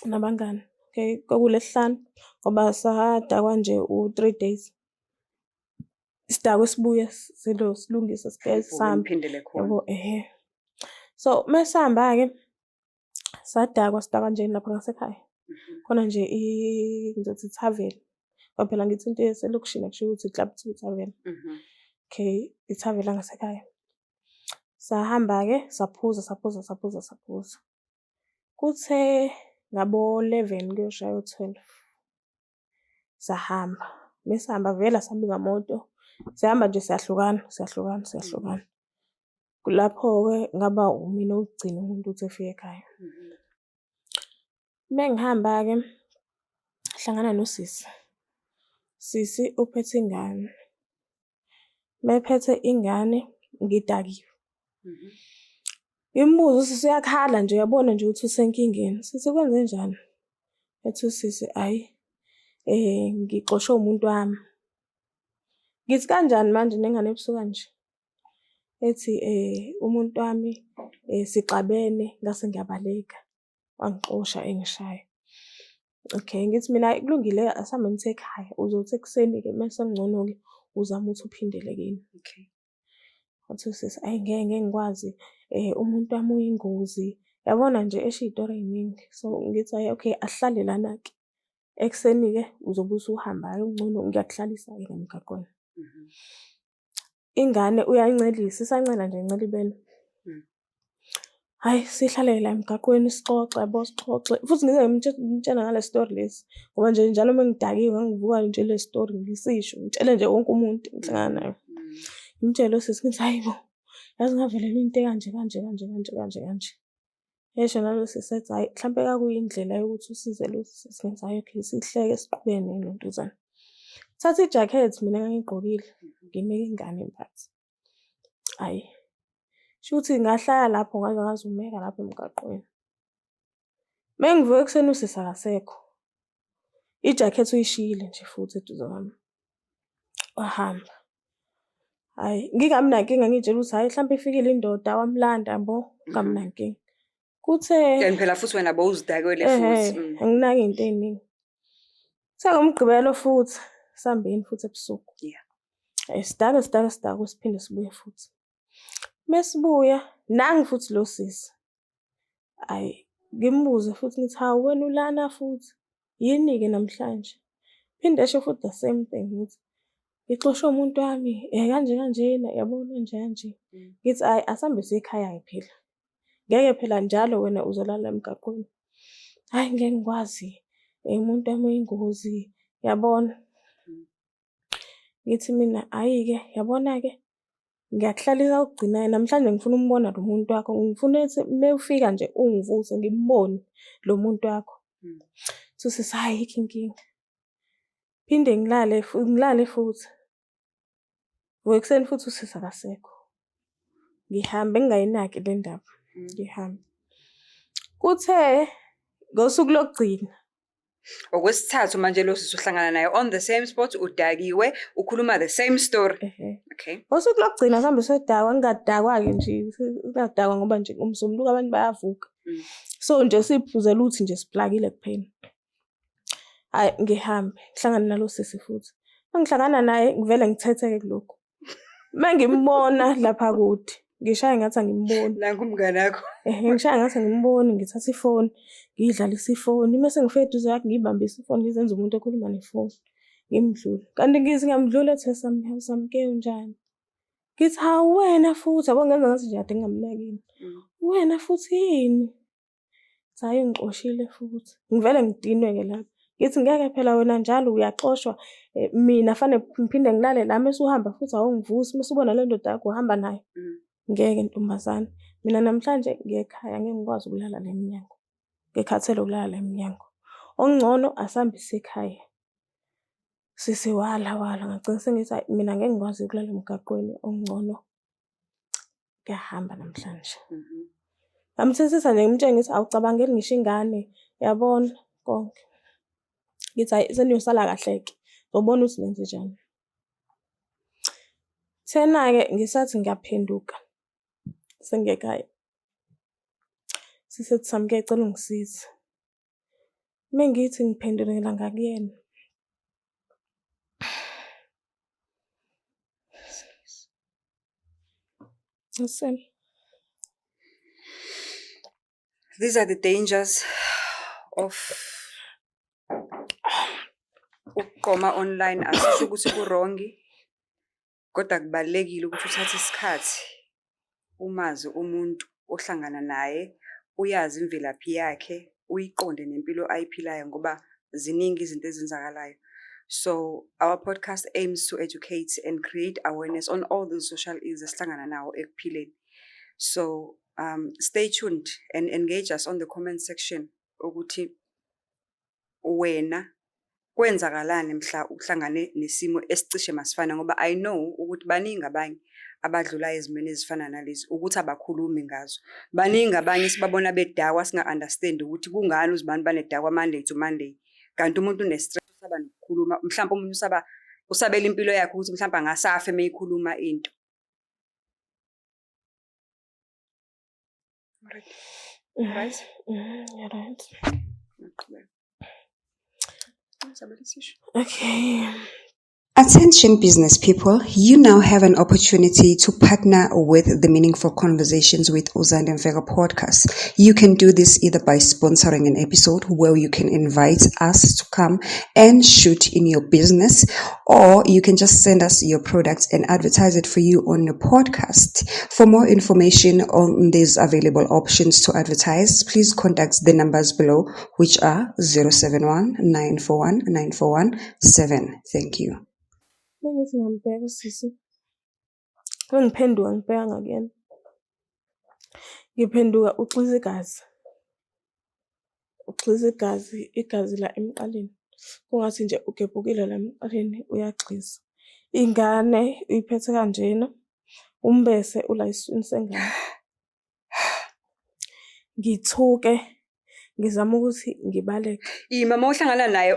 nabangani. Okay, kwakuLwesihlanu ngoba sadakwa nje u-3 days. Sidakwe sibuye silungise Nivuke sihambe. niphindele khona. Yabo, ehhe. So mesihamba-ke sadakwa sidakwa nje lapha ngasekhaya. Khona nje ngizothi ithaveni. Ngoba phela ngithi into yaselokishini akushiwo ukuthi club kuthiwa ithaveni. Okay, ithaveni langasekhaya. Sahamba-ke saphuza saphuza saphuza saphuza. Kuthe ngabo 11 kuyoshaya u-12 sahamba. Mesihamba vele asahambi ngamoto, sihamba nje siyahlukana siyahlukana siyahlukana. Kulapho-ke ngaba umina owokugcina umuntu ukuthi efike ekhaya. Mengihamba-ke hlangana nosisi, sisi uphethe ingane. Mephethe ingane ngidakiwe. Ngimbuze usisi uyakhala nje uyabona nje ukuthi usenkingeni. Sisi kwenzenjani? Ethi usisi hhayi ngixoshwe umuntu wami. Ngithi kanjani manje nengane ebusuku kanje? Ethi umuntu wami sixabene ngase ngiyabaleka, wangixosha engishaya. Okay, ngithi mina hhayi kulungile asihambeni siye ekhaya, uzothi ekuseni-ke mese kungcono-ke uzame ukuthi uphindele kini. Wathi usisi hhayi ngeke ngeke ngikwazi umuntu wami uyingozi. Yabona nje esho iy'tori ey'ningi. So ngithi hhayi okay asihlale lana-ke. Ekuseni-ke uzobe usuhamba-ke kungcono ngiyakuhlalisa-ke la emgaqweni. Ingane uyayincelisa, isancela nje incela ibele. Hhayi sihlale la emgaqweni sixoxe yabo sixoxe futhi ngize ngimtshela ngale story lesi. Ngoba nje njalo uma ngidakiwe ngangivuka nje le story ngisisho, ngitshele nje wonke umuntu engihlangana naye. Ngimtshele usisi ngithi hhayi bo, yazi ngavelelwa into ekanje kanje kanje kanje kanje kanje. Esho nalo sisi ethi hhayi mhlampe kwakuyindlela yokuthi usize lo sisi. Ngithi hhayi okay sihleke siqhubeke nentuzana. Thatha ijakhethi mina engangiyigqokile nginike ingane imphathi. Hhayi, shuthi ngahlala lapho ngaze ngazumeka lapho emgaqweni. Mengivuka ekuseni usisi akasekho. Ijakhethi uyishiyile nje futhi eduze kwami. Wahamba. Hhayi, ngingabi nankinga ngiy'tshela ukuthi hhayi hlampe ifikile indoda wamlanda yabo, ngingabi nankinga. Kuthe And phela futhi wena bowuzidakwele ehhe, futhi. anginaki iy'nto ey'ningi. Kuthe ngoMgqibelo futhi, sihambeni futhi ebusuku. Sidake sidake sidakwe siphinde sibuye futhi. Mesibuya, nangu futhi lo sisi. Hhayi, ngimbuze futhi ngithi, hawu wena ulana futhi, yini-ke namhlanje? Phinde esho futhi the same thing ukuthi ngixoshwe umuntu wami kanje kanjena yabo kanje kanje. Ngithi hhayi asambe siye ekhaya-ke phela. Ngeke phela njalo wena uzolala emgaqweni. Hhayi ngeke ngikwazi, umuntu wami uyingozi, yabona. Ngithi mina hhayi-ke yabona-ke ngiyakuhlalisa okugcinayo namhlanje ngifuna ukumbona lo muntu wakho. Ngifuna ukuthi mewufika nje ungivuse ngimbone lo muntu wakho. Uthi usisi hhayi ayikho inkinga. Phinde ngilale ngilale futhi. Vuka ekuseni futhi usisi akasekho. Ngihambe ngingayinaki le ndaba, ngihambe. Kuthe ngosuku lokugcina. Okwesithathu manje lo sisi uhlangana naye on the same spot, udakiwe, ukhuluma the same story. Ehhe. Okay. Ngosuku lokugcina sihambe siyodakwa, ngingadakwa-ke nje, singadakwa ngoba nje uMsombuluko abantu bayavuka. So nje siphuzela ukuthi nje siplakile kuphela. Hhayi ngihambe, ngihlangane nalo sisi futhi. Uma ngihlangana naye ngivele ngithethe-ke kulokhu. Uma ngimbona lapha kude, ngishaya ngathi angimboni. Nangu umngane wakho. Ehhe, ngishaya ngathi angimboni, ngithatha ifoni, ngiyidlalise ifoni. Mese ngifika eduze kwakhe ngiyibambise ifoni, ngizenze umuntu okhuluma nefoni, ngimdlule. Kanti ngithi ngiyamdlula ethi Samke unjani? Ngithi hawu wena futhi, yabo ngenza ngathi nje kade ngingamnakile. Wena futhi yini? Ngithi hhayi ungixoshile futhi. Ngivele ngidinwe-ke lapho. Ngithi ngeke phela wena njalo uyaxoshwa, mina fanele ngiphinde ngilale la mese uhamba futhi awungivusi, mese ubona le ndoda yakho uhamba nayo. Ngeke ntombazane, mina namhlanje ngiya ekhaya ngeke ngikwazi ukulala la emnyango. Ngikhathele ukulala la emnyango. Okungcono asihambe siye ekhaya. Sisi wala wala, ngagcina sengithi hhayi mina ngeke ngikwazi ukulala emgaqweni, okungcono kuyahamba namhlanje. Ngamthethisa nje ngimtshela ngithi awucabangeli ngisho ingane, yabona konke. Ngithi hhayi seniyosala kahle-ke, ngizobona ukuthi nenzenjani. Thena-ke ngisathi ngiyaphenduka sengiya ekhaya, sisi ethi Samke cela ungisize. Mengithi ngiphendukela ngakuyena, Listen. These are the dangers of ukuqoma online. Asisho ukuthi ku-wrong, kodwa kubalulekile ukuthi uthathe isikhathi umazi umuntu ohlangana naye, uyazi imvelaphi yakhe, uyiqonde nempilo ayiphilayo ngoba ziningi izinto ezenzakalayo. So our podcast aims to educate and create awareness on all these social ills esihlangana nawo ekuphileni. So stay tuned and engage us on the comment section ukuthi wena kwenzakalani mhla uhlangane nesimo esicishe masifana, ngoba I know ukuthi baningi abanye abadlulayo ezimweni ezifana nalezi ukuthi abakhulumi ngazo. Baningi abanye sibabona bedakwa singa-understand ukuthi kungani uzibani banedakwa Monday to Monday, kanti umuntu une-stress, usaba nokukhuluma, mhlawumpe omunye usaba usabela impilo yakhe ukuthi mhlawumpe angasafa uma eyikhuluma into. Right. Right? Yeah, right. Ngiyaqhubeka. Ngizabela isisho. Okay. Attention business people, you now have an opportunity to partner with the Meaningful Conversations with Uzande Mfeka podcast. You can do this either by sponsoring an episode where you can invite us to come and shoot in your business, or you can just send us your product and advertise it for you on the podcast. For more information on these available options to advertise, please contact the numbers below, which are 071 941 941 7. Thank you. Bengithi ngiyambheka usisi. Bengiphenduka ngibheka ngakuyena. Ngiphenduka uxhiza igazi. Uxhiza igazi, igazi la emqaleni. Kungathi nje ugebhukile la emqaleni uyagxiza. Ingane uyiphethe kanjena, umbese ula esiswini sengane. Ngithuke ngizama ukuthi ngibaleke. Ima uma uhlangana naye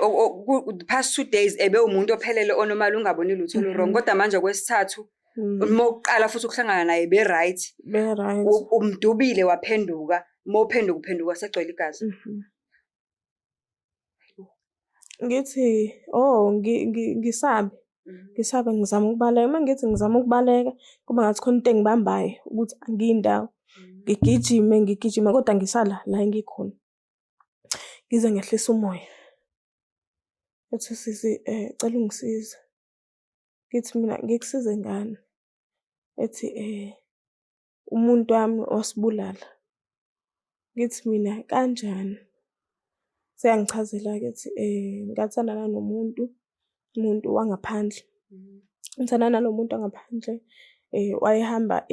the past 2 days ebe umuntu ophelele onomali, ungaboni lutho olu-wrong, kodwa manje kwesithathu uma uqala futhi ukuhlangana naye be-right, Be-right. Umdubile waphenduka, uma uphenduka uphenduka segcwele igazi. Ngithi oh ngisabe ngisabe ngizama ukubaleka. Uma ngithi ngizama ukubaleka kuba ngathi khona into engibambayo ukuthi angiyindawo. Ngigijime ngigijime kodwa ngisala la engikhona. Ngize ngehlise umoya. Ethi usisi cela ungisize. Ngithi mina ngikusize ngani? Ethi umuntu wami wasibulala. Ngithi mina kanjani? Seyangichazela-ke ethi ngathandana nomuntu, umuntu wangaphandle. Ngithandana nalo muntu wangaphandle, wayehamba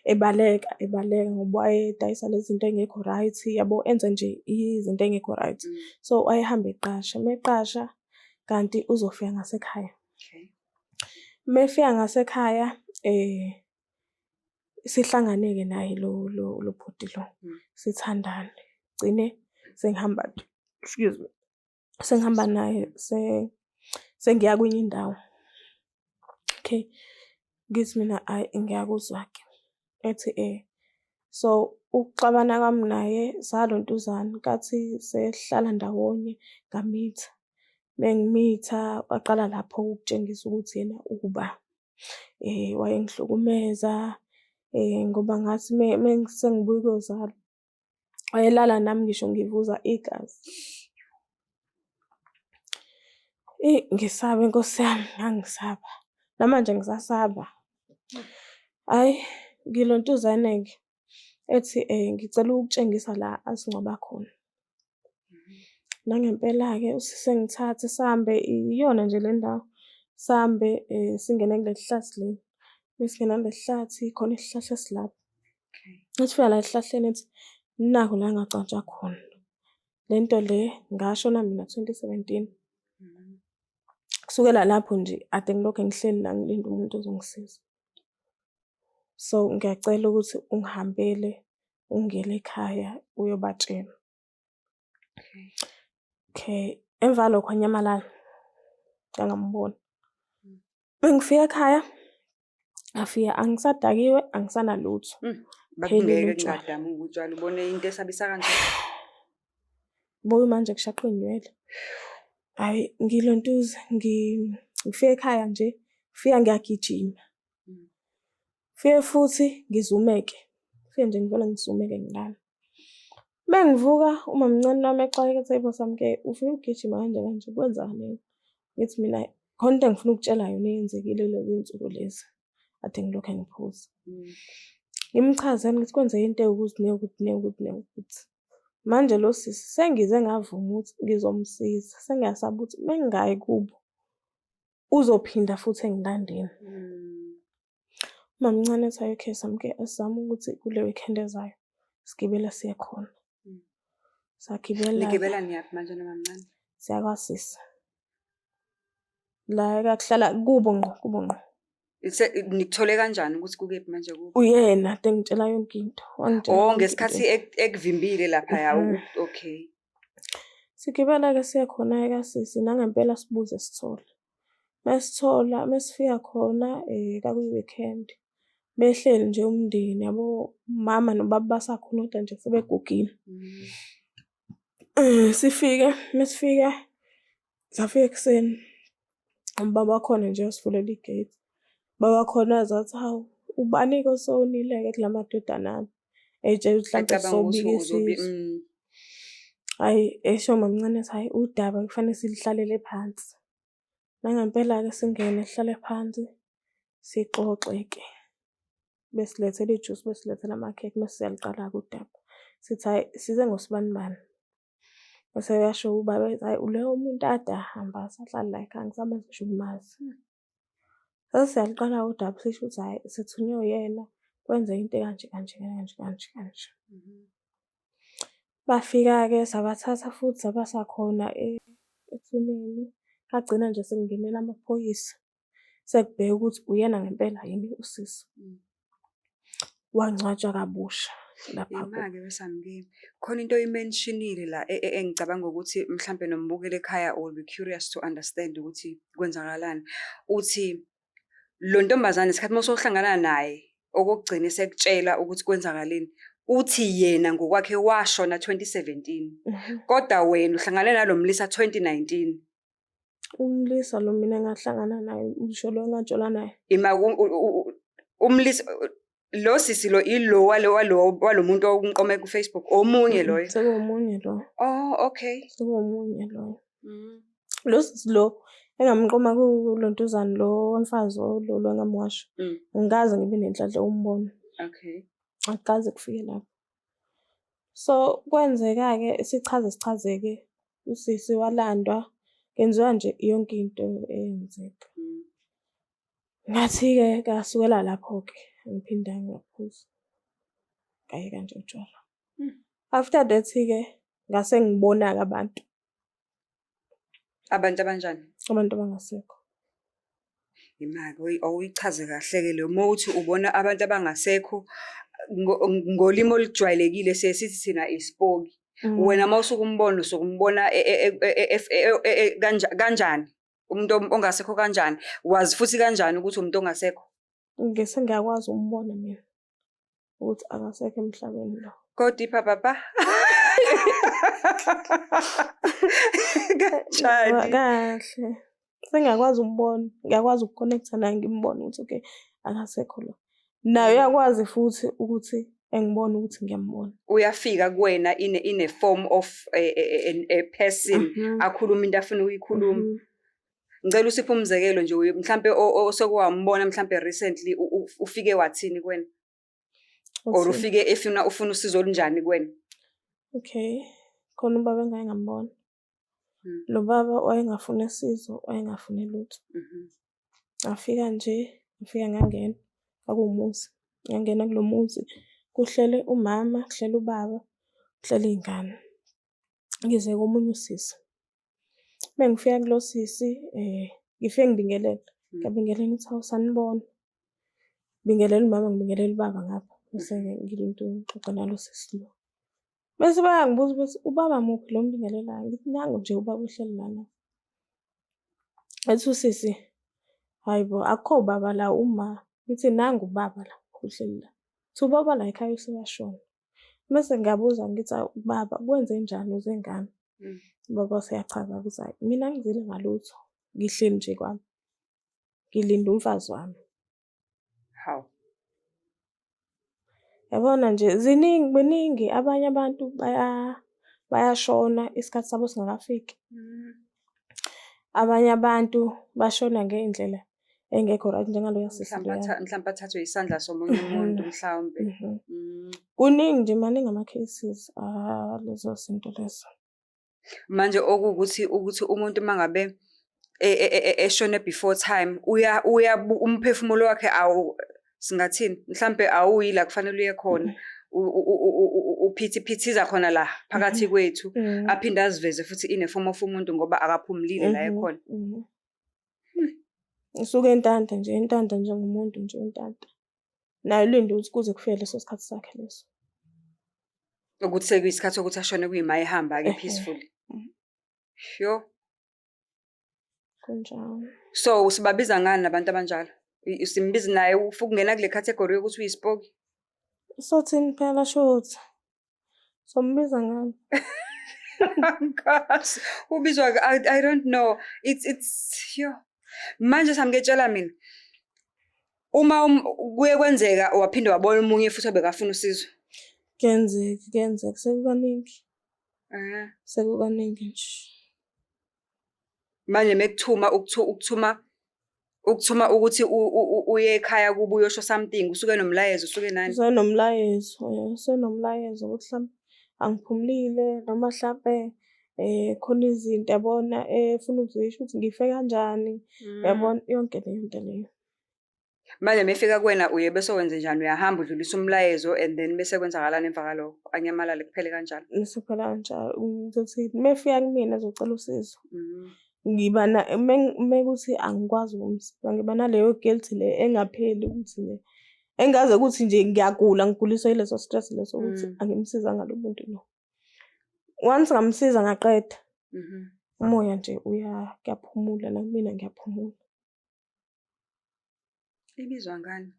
ebaleka ebaleka ngoba wayedayisa lezi zinto ey'ngekho right, yabo, enza nje izinto ey'ngekho right. So wayehamba eqasha, uma eqasha kanti uzofika ngasekhaya. Uma efika ngasekhaya sihlangane-ke naye lo bhuti lo, sithandane. Gcine sengihamba, excuse me, sengihamba naye sengiya kwenye indawo. Okay, ngithi mina hhayi ngiyakuzwa-ke. Ethi so ukuxabana kwami naye salontuzana nkathi sesihlala ndawonye ngamitha. Mengimitha waqala lapho ukutshengisa ukuthi yena uwuba. Wayengihlukumeza ngoba ngathi sengibuya ukuyozala, wayelala nami ngisho ngivuza igazi. Eyi, ngisaba Nkosi yami, ngangisaba. Namanje ngisasaba. Hhayi, ngilontuzane-ke, ethi ngicela ukukutshengisa la asingcwaba khona. Nangempela-ke usisi engithathe sihambe, iyona nje le ndawo, sihambe singene kuleli hlathi leli. Mesingena kuleli hlathi, khona isihlahla esilapho. Masifika la esihlahleni ethi, nakhu la engangcwatshwa khona. Le nto le ngashona mina 2017. Kusukela lapho nje ade ngilokhu ngihleli la ngilinde umuntu ozongisiza. So, ngiyacela ukuthi ungihambele ungiyele ekhaya uyobatshela. Okay, emva kwalokho wanyamalala, ngangamboni. Mengifika ekhaya, ngafika angisadakiwe, angisanalutho. Phelile Bakungeke utshwala. kungadamuka utshwala ubone into esabisa kanje. Buke manje kushaqa iy'nwele. Hhayi, ngilontuza ngifika ekhaya nje, ngifika ngiyagijima. Ngifike futhi ngizumeke, ngifike nje ngivele ngizumeke ngilale. Uma ngivuka umamncane wami exakeka ethi, hhayi bo Samke, ufike ugijima kanje kanje kwenzakaleni? Ngithi mina khona into engifuna ukukutshela yona eyenzekile kulezi iy'nsuku lezi kade ngilokhu ngiphuza. Ngimchazele ngithi kwenzeke into ewukuthi newukuthi newukuthi newukuthi. Manje lo sisi sengize ngavuma ukuthi ngizomsiza, sengiyasaba ukuthi uma ngingayi kubo uzophinda futhi engilandele. Umamncane ethi hhayi okay Samke, asizame ukuthi kule weekend ezayo sigibele siye khona. Sagibela-ke. Nigibela niyaphi manje nomamncane? Siya kwasisi. La ekakuhlala kubo ngqo, kubo ngqo. Nikuthole kanjani ukuthi kukephi manje kubo? Uyena ade engitshela yonke into. Wangitshela Oh, yonke ngesikhathi into. ekuvimbile laphaya. Okay. Sigibela-ke siye khona-ke kasisi, nangempela sibuze sithole. Mesithola, mesifika khona kwakuyi-weekend. Behleli nje umndeni yabo, umama nobaba basakhona kodwa nje sebegugile. Sifike, mesifika, safika ekuseni. Ubaba wakhona nje wasivulela igate. Ubaba wakhona waze wathi, hawu, ubani-ke osewonile-ke kula madodana ami? Ey'tshela ukuthi hlampe Ecabanga ukuthi sobika uzobi isizwe. Hhayi, esho umamncane ethi, hhayi, udaba kufanele siluhlalele phansi. Nangempela-ke singene sihlale phansi, sixoxe-ke. Besilethela ijusi, besilethela amakhekhe, mese siyaluqala-ke udaba. Sithi hhayi, size ngosibanibani. Bese uyasho ubaba ethi, hhayi, loyo muntu ade ahamba akasahlali la ekhaya, angisamazi ngisho ukumazi. Sase siyaluqala udaba sisho ukuthi hhayi, sithunywe uyena, kwenzeka into ekanje kanje kanje kanje kanje. Bafika-ke sabathatha futhi sabasa khona ethuneni. Kwagcina nje sekungenela amaphoyisa, sekubhekwa ukuthi uyena ngempela yini usisi. Wangcwatshwa kabusha lapha kubo. Ima-ke weSamke, khona into oyi-mention-ile la engicabanga ukuthi mhlampe nombukeli ekhaya will be curious to understand ukuthi kwenzakalani. Uthi lo ntombazane isikhathi uma usohlangana naye okokugcina esekutshela ukuthi kwenzakaleni, uthi yena ngokwakhe washona 2017. Kodwa wena uhlangane nalo mlisa 2019. Umlisa lo mina engahlangana naye, ngisho lo engajola naye. Ima umlisa lo sisi lo ilo walo walo walo muntu owumqome ku-Facebook, omunye loyo. Sekuwomunye loyo. Oh, okay. Sekuwomunye loyo. Lo sisi lo engamqoma kulontuzane lo womfazi lo lo engamwasha. Angikaze ngibe nenhlanhla yokumbona. Akukaze kufike lapho. So kwenzeka-ke sichaze sichaze-ke usisi walandwa, kwenziwa nje yonke into eyenzeka. Ngathi-ke kasukela lapho-ke angiphindanga ngaphuza. Ngayeka nje utshwala. After that-ke ngase ngibona-ke abantu. Abantu abanjani? Abantu abangasekho. Ima-ke awuyichaze kahle-ke leyo. Uma uthi ubona abantu abangasekho ngolimi olujwayelekile siye sithi thina isipoki. Wena uma usuke umbona usuke umbona kanjani? Umuntu ongasekho kanjani? Wazi futhi kanjani ukuthi umuntu ongasekho? Ngese ngiyakwazi ukumbona mina ukuthi akasekho emhlabeni lo. Go deeper, papa. Kanjani? Kahle. Sengiyakwazi ukubona, ngiyakwazi uku-connect-a naye ngimbone ukuthi okay, akasekho lo. Naye uyakwazi futhi ukuthi engibone ukuthi ngiyambona. Uyafika kuwena in a form of a person, akhuluma into afuna ukuyikhuluma. Ngicela usiphe umzekelo nje, mhlampe oseke wambona mhlampe recently, ufike wathini kuwena? Or Uthini? ufike efuna ufuna usizo olunjani kuwena? Okay, khona ubaba engake ngambona. Lo baba wayengafuni sizo, wayengafuni lutho. Ngafika nje, ngafika ngangena, kwakuwumuzi. Ngangena kulo muzi, kuhlele umama, kuhlele ubaba, kuhlele iy'ngane. Ngize komunye usisi. Uma ngifika kulo sisi, ngifike ngibingelele. Ngiyabingelela ngithi, hawu, sanibona. Ngibingelele umama, ngibingelele ubaba ngapha. Bese-ke ngilento ngixoxa nalo sisi lo. Bese bayangibuza ukuthi ubaba muphi lo ombingelelayo? Ngithi nangu nje ubaba uhleli lana. Ethi usisi, hhayi bo, akukho baba la, uma. Ngithi nangu ubaba la uhleli la. Kuthi ubaba la ekhaya usewashona. Mese ngiyabuza ngithi, awu baba, kwenzenjani uze ngani? Ubaba useyachaza ukuthi hhayi, mina angizile ngalutho, ngihleli nje kwami. Ngilinde umfazi wami. Hawu. Yabona nje ziningi, beningi abanye abantu bayashona isikhathi sabo singakafiki. Abanye abantu bashona ngey'ndlela engekho right njengaloya sisi Mhlawumbe loya. Mhlawumbe athathwe isandla somunye umuntu mhlawumbe. Kuningi nje, maningi ama-cases alezo zinto lezo. Manje okuwukuthi ukuthi umuntu uma ngabe eshone before time, uya umphefumulo wakhe awu, singathini, mhlambe awuyi la kufanele uye khona, uphithiphithiza khona la phakathi kwethu, aphinde aziveze futhi in a form of umuntu ngoba akaphumulile la ekhona. Usuke entanta nje, entanta njengomuntu nje entanta. Naye ulinde ukuthi kuze kufike leso sikhathi sakhe leso. Ukuthi sekuyisikhathi sokuthi ashone, kuyima ehamba-ke peacefully. Sure. Kunjalo. So sibabiza ngani nabantu abanjalo? Simbiza naye ufuna ukungena kule category yokuthi uyisipoki? Sothini phela shuthi? Sombiza ngani? Angazi. Ubizwa, I don't know. It's yo. Manje samketshela mina. Uma kuye kwenzeka waphinde wabona omunye futhi obekafuna usizo. Kuyenzeka, kuyenzeka sekukaningi. Sekukaningi nje. Manje mekuthuma ukuthuma ukuthi uye ekhaya kubo uyosho something, usuke nomlayezo, usuke nani? Usenomlayezo, usenomlayezo ukuthi mhlampe angiphumulile noma hlampe khona izinto yabona efuna ukuzisho ukuthi ngife kanjani, yabona yonke leyo nto leyo. Manje mefika kuwena uye bese wenze njani? Uyahamba udlulisa umlayezo and then bese kwenzakalani emva kalokho? Anyamalale kuphele kanjalo. Bese kuphela kanjalo. Ngizothi mefika kumina ezocela usizo. Ngiba na mekuthi angikwazi ukumsiza, ngiba naleyo guilt le engapheli ukuthi le engaze ukuthi nje ngiyagula, ngiguliswa yileso stress leso ukuthi angimsizanga lo muntu lo. Once ngamsiza ngaqeda, umoya nje uya kuyaphumula nakumina ngiyaphumula. Ibizwa ngani?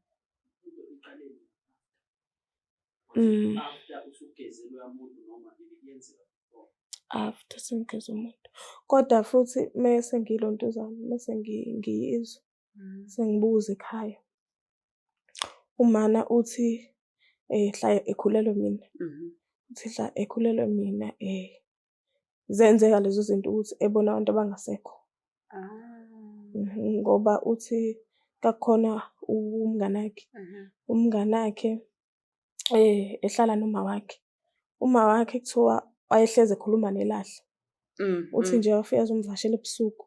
After usugeze loya muntu noma ibikuyenzeka before? After sengigeze umuntu. Kodwa futhi mese ngilontuzana, mese ngiyizwa, sengibuza ekhaya. Umama uthi hla ekhulelwe mina, uthi hla ekhulelwe mina zenzeka lezo zinto ukuthi ebona abantu abangasekho. Ngoba uthi kakukhona umnganakhe, umnganakhe ehlala noma wakhe. Uma wakhe kuthiwa wayehlezi ekhuluma nelahla. Uthi nje wafika ezomvakashela ebusuku,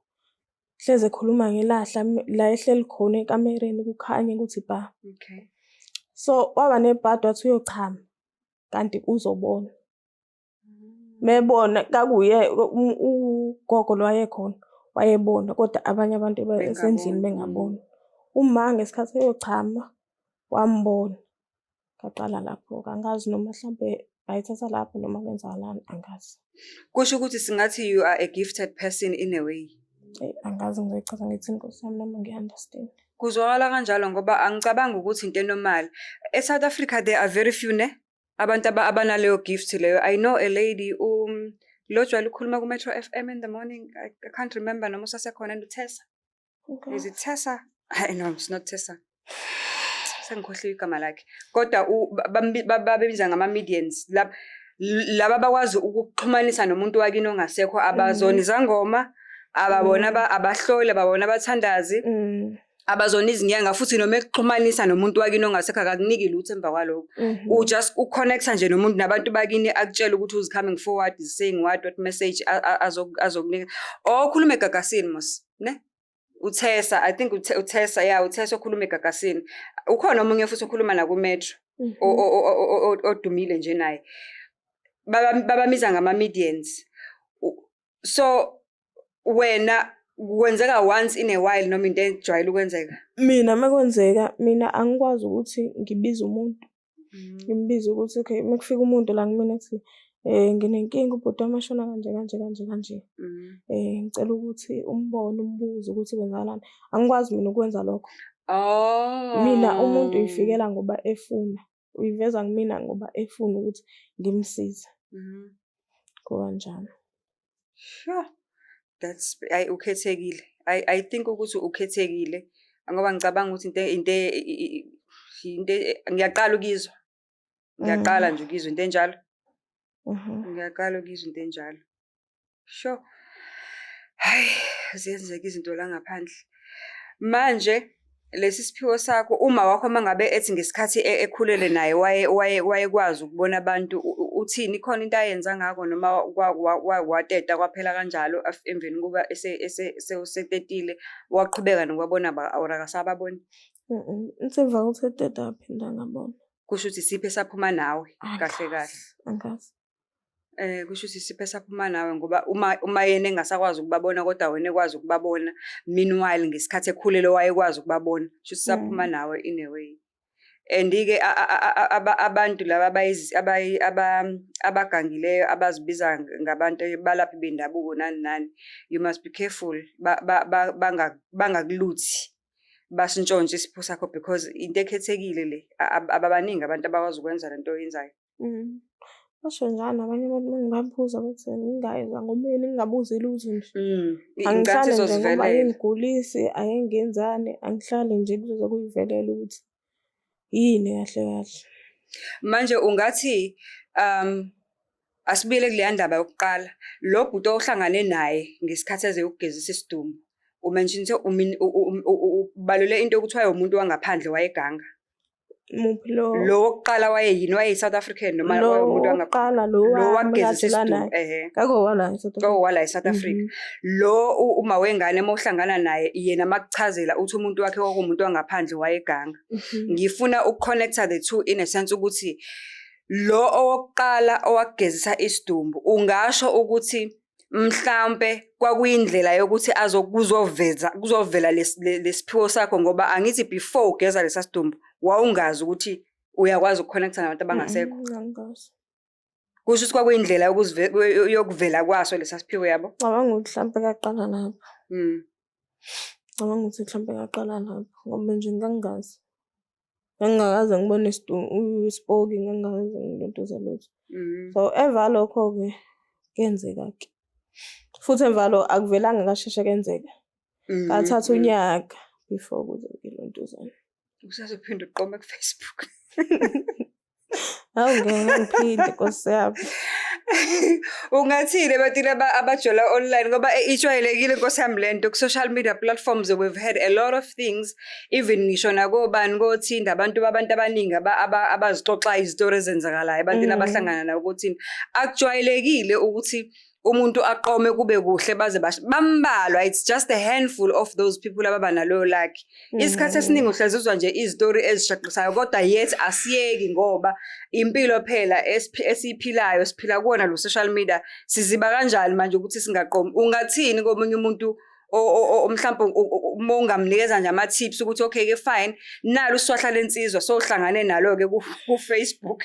hlezi ekhuluma ngelahla la ehleli khona ekamereni kukhanye kuthi bha. So waba nebhadi wathi uyochama kanti uzobona. Mebona kakuye ugogo lo wayekhona wayebona kodwa abanye abantu esendlini Bengaboni. bengaboni. Uma ngesikhathi eyochama wambona. Ngaqala lapho-ke, angazi noma hlampe wayethatha lapho noma kwenzakalani, angazi. Kusho ukuthi singathi you are a gifted person in a way. Eyi, angazi ngizoyichaza ngithini Nkosi yami, nami angiyi-understand. Kuzwakala kanjalo ngoba angicabangi ukuthi into e-normal. E-South Africa there are very few ne abantu abanaleyo gift leyo. I know a lady, Lo jwayele ukukhuluma ku-Metro FM in the morning. I can't remember noma usasekhona and uTessa. Is it Tessa? Hayi, no, it's not Tessa. Sengikhohliwe igama lakhe. Kodwa babebiza ngama-mediums. Laba abakwazi ukuxhumanisa nomuntu wakini ongasekho, abazona izangoma, ababona abahloli, ababona abathandazi, abazona izinyanga futhi. Noma ekuxhumanisa nomuntu wakini ongasekho, akakuniki lutho emva kwalokho. U-just u-connecta nje nomuntu nabantu bakini, akutshela ukuthi who's coming forward is saying what message azokunika. Okhuluma egagasini mos, ne? UTessa, I think uTessa, yeah, uTessa okhuluma egagasini. Ukhona omunye futhi okhuluma naku-Metro odumile nje naye. Babamiza ngama-mediums. So wena kwenzeka once in a while noma into ejwayele ukwenzeka? Mina makwenzeka, mina angikwazi ukuthi ngibize umuntu. Ngimbize ukuthi okay, makufika umuntu la kumina ethi nginenkinga, ubhuti wami washona kanje kanje kanje kanje. Ngicela ukuthi umbone, umbuze ukuthi kwenzakalani. Angikwazi mina ukwenza lokho. Oh. Mina umuntu uyifikela ngoba efuna. Uyiveza kumina ngoba efuna ukuthi ngimsize. Kukanjalo. Sure. That's, ayi, ukhethekile. I think ukuthi ukhethekile ngoba ngicabanga ukuthi into ngiyaqala ukuyizwa. Ngiyaqala nje ukuyizwa into enjalo. Ngiyaqala ukuyizwa into enjalo. Sure. Hayi, ziyenzeka izinto la ngaphandle. Manje lesi siphiwo sakho, uma wakho mangabe ethi ngesikhathi ekhulele naye waye wayekwazi ukubona abantu, uthini, khona into ayenza ngakho noma wateta kwaphela kanjalo emveni kuba esetetile waqhubeka nokubabona or akasababoni? Ithi emva kokuthi eteta waphinda ngabona. Kusho ukuthi isipho esaphuma nawe kahle kahle. Angazi. Kusho ukuthi isipho esaphuma nawe ngoba uma yena engasakwazi ukubabona kodwa wena ekwazi ukubabona, meanwhile ngesikhathi ekhulelwe wayekwazi ukubabona, kusho ukuthi saphuma nawe in a way. And-ke abantu laba abagangileyo abazibiza ngabantu balaphi bendabuko nani nani, you must be careful bangakuluthi, basintshontshe isipho sakho because into ekhethekile le, ababaningi abantu abakwazi ukwenza lento oyenzayo. Basho njalo nabanye abantu uma ngibabuza bathi ngingayi ezangomeni ngingabuzi lutho nje. Ingathi Angihlale nje ngoba izozivelela. ayingigulisi, ayingenzani, angihlale nje kuzoze kuyivelele ukuthi yini kahle kahle. Manje ungathi asibuyele kuleya ndaba yokuqala. Lo bhuti ohlangane naye ngesikhathi ezeyokugezisa isidumbu, u-mention ubalule into yokuthi wayewumuntu wangaphandle, wayeganga. Muphi lo? Lo wokuqala wayeyini? Wayeyi-South African noma Lo wayewumuntu wokuqala lo lo wami wakugezisa kade isidumbu, naye. Ehhe. Kakowala e-South Africa. Owala e-South Africa. Lo uma wengane uma uhlangana naye yena makuchazela uthi umuntu wakhe kwakuwumuntu wangaphandle, wayeganga. Ngifuna uku-connecta the two in a sense ukuthi lo owokuqala owakugezisa isidumbu, ungasho ukuthi mhlampe kwakuyindlela yokuthi kuzoveza kuzovela lesiphiwo sakho, ngoba angithi before ugeza lesa sidumbu wawungazi ukuthi uyakwazi uku-connecta nabantu abangasekho? Angazi. Kusho ukuthi kwakuyindlela yokuvela kwaso lesa siphiwo, yabo? Ngicabanga ukuthi mhlampe kaqala lapho. Ngicabanga ukuthi mhlampe kaqala lapho ngoba nje ngangingazi. Ngangingakaze ngibone isipoki, ngangingakaze ngilontuze lutho. So emva lokho-ke kuyenzeka-ke. Futhi emva akuvelanga kasheshe kenzeka. Ngathatha unyaka before kuze kulontuzana. Usazophinde uqome ku-Facebook. Hawu, ngeke ngiphinde, Nkosi yami. Ungathini ebantwini abajola online, ngoba ijwayelekile, Nkosi yami, lento ku-social media platforms? We've had a lot of things, even ngisho nakobani koThinda, abantu abaningi abazixoxayo izitori ezenzakalayo ebantwini abahlangana nabo koThinda. Akujwayelekile ukuthi umuntu aqome kube kuhle baze bambalwa. It's just a handful of those people ababa naloyo luck. Isikhathi esiningi uhlezi uzwa nje izitori ezishaqisayo, kodwa yet asiyeki ngoba impilo phela esiyiphilayo, siphila kuwona lo social media. Siziba kanjani manje ukuthi singaqomi? Ungathini komunye umuntu mhlawumbe uma ungamnikeza nje ama-tips ukuthi okay ke fine, nalo uswahla lensizwa sohlangane nalo-ke ku-Facebook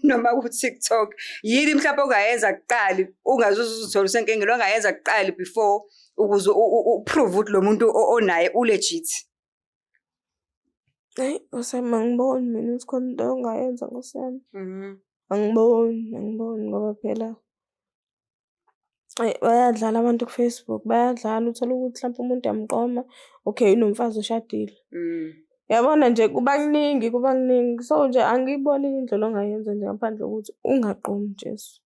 noma ku-TikTok, yini mhlawumbe ongayenza kuqali ungaze uzithole usenkingeni, ongayenza kuqali before ukuze u-prove ukuthi lo muntu onaye u-legit? Hhayi, Nkosi yami, angiboni mina ukuthi khona into ongayenza, Nkosi yami. Angiboni, angiboni ngoba phela Eyi, bayadlala abantu ku-Facebook, bayadlala uthole ukuthi hlampe umuntu uyamqoma, okay unomfazi oshadile. Yabona nje kuba kuningi, kuba kuningi. So nje angiyiboni indlela ongayenza nje ngaphandle kokuthi ungaqomi Jesu.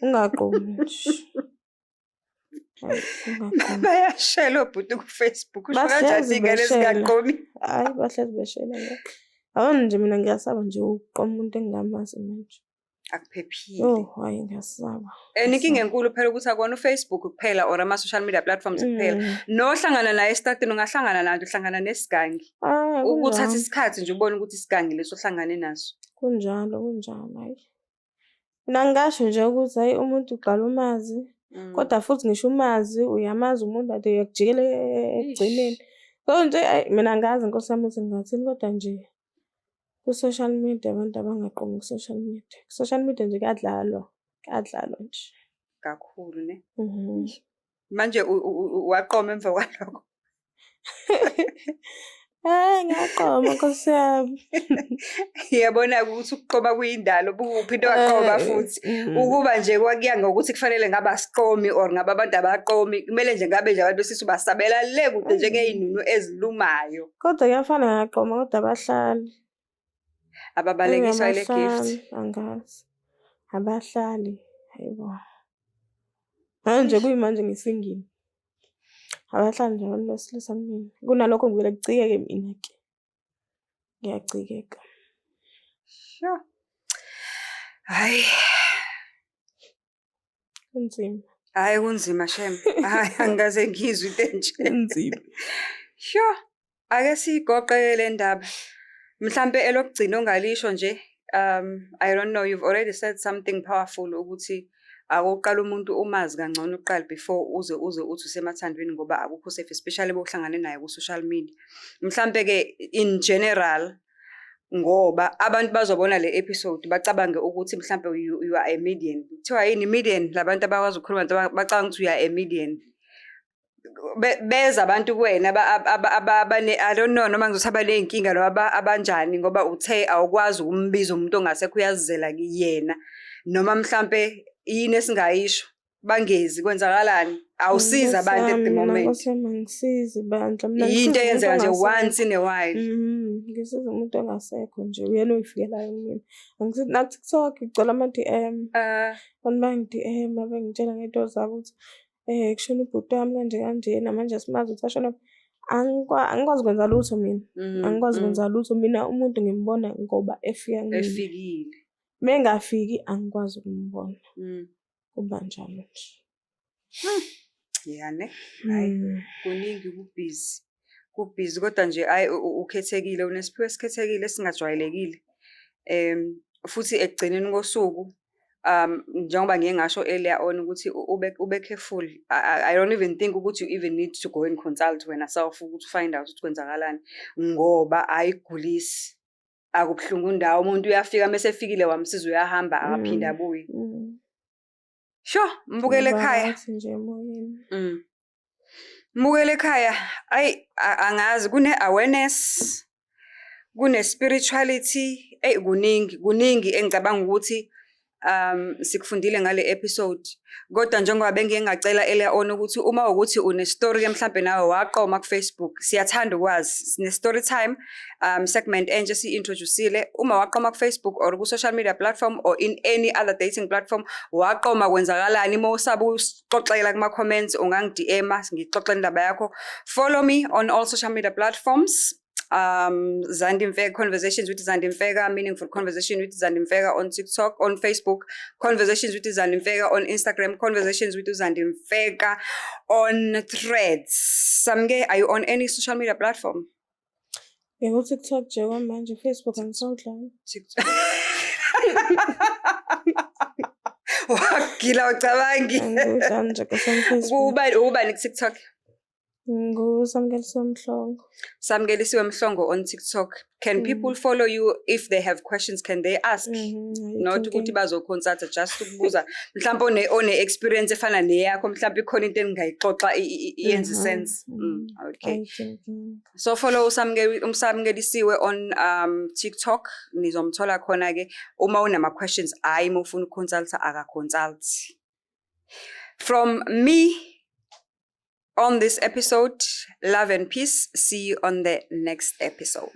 Ungaqomi nje. Hhayi, ungaqomi. Bayashela obhuti ku-Facebook. Usho kanjani Bahlezi iy'ngane beshela. ezingaqomi? Hhayi, bahlezi beshela ngeke. Yabona nje mina ngiyasaba nje ukuqoma umuntu engingamazi manje. Akuphephile. Yo, hhayi ngiyasaba. And inkinga enkulu phela ukuthi akona uFacebook kuphela or ama-social media platforms kuphela. Nohlangana naye esitratini ungahlangana naye, uhlangana nesigangi. Ah, Ukuthatha kunjalo. isikhathi nje ubone ukuthi isigangi leso ohlangane naso. Kunjalo, kunjalo, hhayi. Mina ngingasho nje ukuthi hhayi umuntu uqala umazi, kodwa futhi ngisho umazi, uyamazi umuntu ade uyakujikela ekugcineni. So nje hhayi mina angazi Nkosi yami ukuthi ngingathini kodwa nje ku-social media abantu abangaqomi ku-social media. Ku-social media nje kuyadlalwa, kuyadlalwa nje. Kakhulu ne. Mhm. Manje waqoma emva kwalokho. Eh, ngiyaqoma Nkosi yami. Ngiyabona-ke ukuthi ukuqoma kuyindalo, uphinde waqoma futhi. Ukuba nje kwakuya ngokuthi kufanele ngabe asiqomi or ngabe abantu abaqomi, kumele nje ngabe nje abantu besilisa ubasabela le kude njengey'nunu ezilumayo. Kodwa kuyafana ngiyaqoma kodwa abahlali. Ababalekiswa ile gift. Abahlali, angazi. Abahlali, hayibo. Manje kuyimanje ngisingile. Abahlali nje abantu besilisa kumina. Kunalokho ngivele kucikeke mina-ke. Ngiyacikeka. Sure. Hhayi. Kunzima. Hhayi kunzima shem. Hhayi angikaze ngizwe into enje. Kunzima. Sure. Ake siyigoqe le ndaba. Mhlampe elokugcina ongalisho nje, I don't know, you've already said something powerful ukuthi akoqala umuntu umazi kangcono kuqala before uze uthi usemathandweni ngoba akukho safe, especially bokuhlangane naye ku-social media. Mhlampe-ke in general, ngoba abantu bazobona le episode bacabange ukuthi mhlampe you are a median. Kuthiwa yini median? Labantu abakwazi ukukhuluma bacabanga ukuthi you are a median. Beza abantu kuwena abane, I don't know noma ngizothi abaney'nkinga noma abanjani ngoba uthe awukwazi ukumbiza umuntu ongasekho uyazizela yena. Noma mhlampe yini esingayisho? Bangezi kwenzakalani? Awusizi abantu at the moment. Nkosi yami angisizi bandla. Mina Yinto ngisiza umuntu eyenzeka nje ongasekho. once in a while. Ngisiza umuntu ongasekho nje, uyena oyifikelayo kumina. Angisizi naku-TikTok ngigcwele ama-DM. Abantu bayangi-DM bengitshela ngey'nto zabo ukuthi kushone ubhuti wami kanje kanjena manje asimazi ukuthi ashona. Angikwazi kwenza lutho mina. Angikwazi kwenza lutho mina umuntu ngimbona ngoba efika kumina. Efikile. Mengafiki angikwazi ukumbona. Kuba njalo nje. Ya ne. Hhayi kuningi kubhizi. Kubhizi kodwa nje hhayi ukhethekile, unesiphiwo esikhethekile esingajwayelekile. Futhi ekugcineni kosuku njengoba ngiye ngasho earlier on ukuthi ube careful. I don't even think ukuthi you even need to go and consult wena self ukuthi find out ukuthi kwenzakalani ngoba ayigulisi. Akubuhlungu ndawo, umuntu uyafika mese efikile wamsiza uyahamba akaphinde abuye. Sho, mbukele Ngiba ekhaya. right nje emoyeni. Mbukele ekhaya, ayi angazi kune awareness, kune spirituality, eyi kuningi, kuningi engicabanga ukuthi sikufundile ngale episode. Kodwa njengoba bengiye ngacela earlier on ukuthi uma ukuthi une-story ke mhlampe nawe waqoma ku-Facebook, siyathanda ukwazi. Sine-story time segment entsha esiyi-introduce-ile. Uma waqoma ku-Facebook or ku-social media platform or in any other dating platform, waqoma kwenzakalani, uma usaba usixoxela kuma-comments ungangi-DM-a ngixoxe indaba yakho. Follow me on all social media platforms. Zandi Mfeka, Conversations with Zandi Mfeka, Meaningful Conversation with Zandi Mfeka on TikTok, on Facebook, Conversations with Zandi Mfeka on Instagram, Conversations with Zandi Mfeka on Threads. Samke, are you on any social media platform? Ngiku-TikTok nje kwamanje, Facebook angisawudlali. TikTok. Wagila ucabangi. Angiwudlali nje kusam Facebook. Ubani ku-TikTok? NguSamkelisiwe Mhlongo. Samkelisiwe Mhlongo on TikTok. Can people follow you if they have questions? Can they ask? Mhm, Not ukuthi bazoconsulta, just ukubuza. Mhlawumbe one experience efana neyakho, mhlawumbe ikhona into engingayixoxa iyenze sense. Okay. Ayikho inkinga. So follow uSamkelisiwe on TikTok, nizomthola khona ke uma unama questions, hayi uma ufuna ukuconsulta akaconsult. From me on this episode, love and peace. See you on the next episode.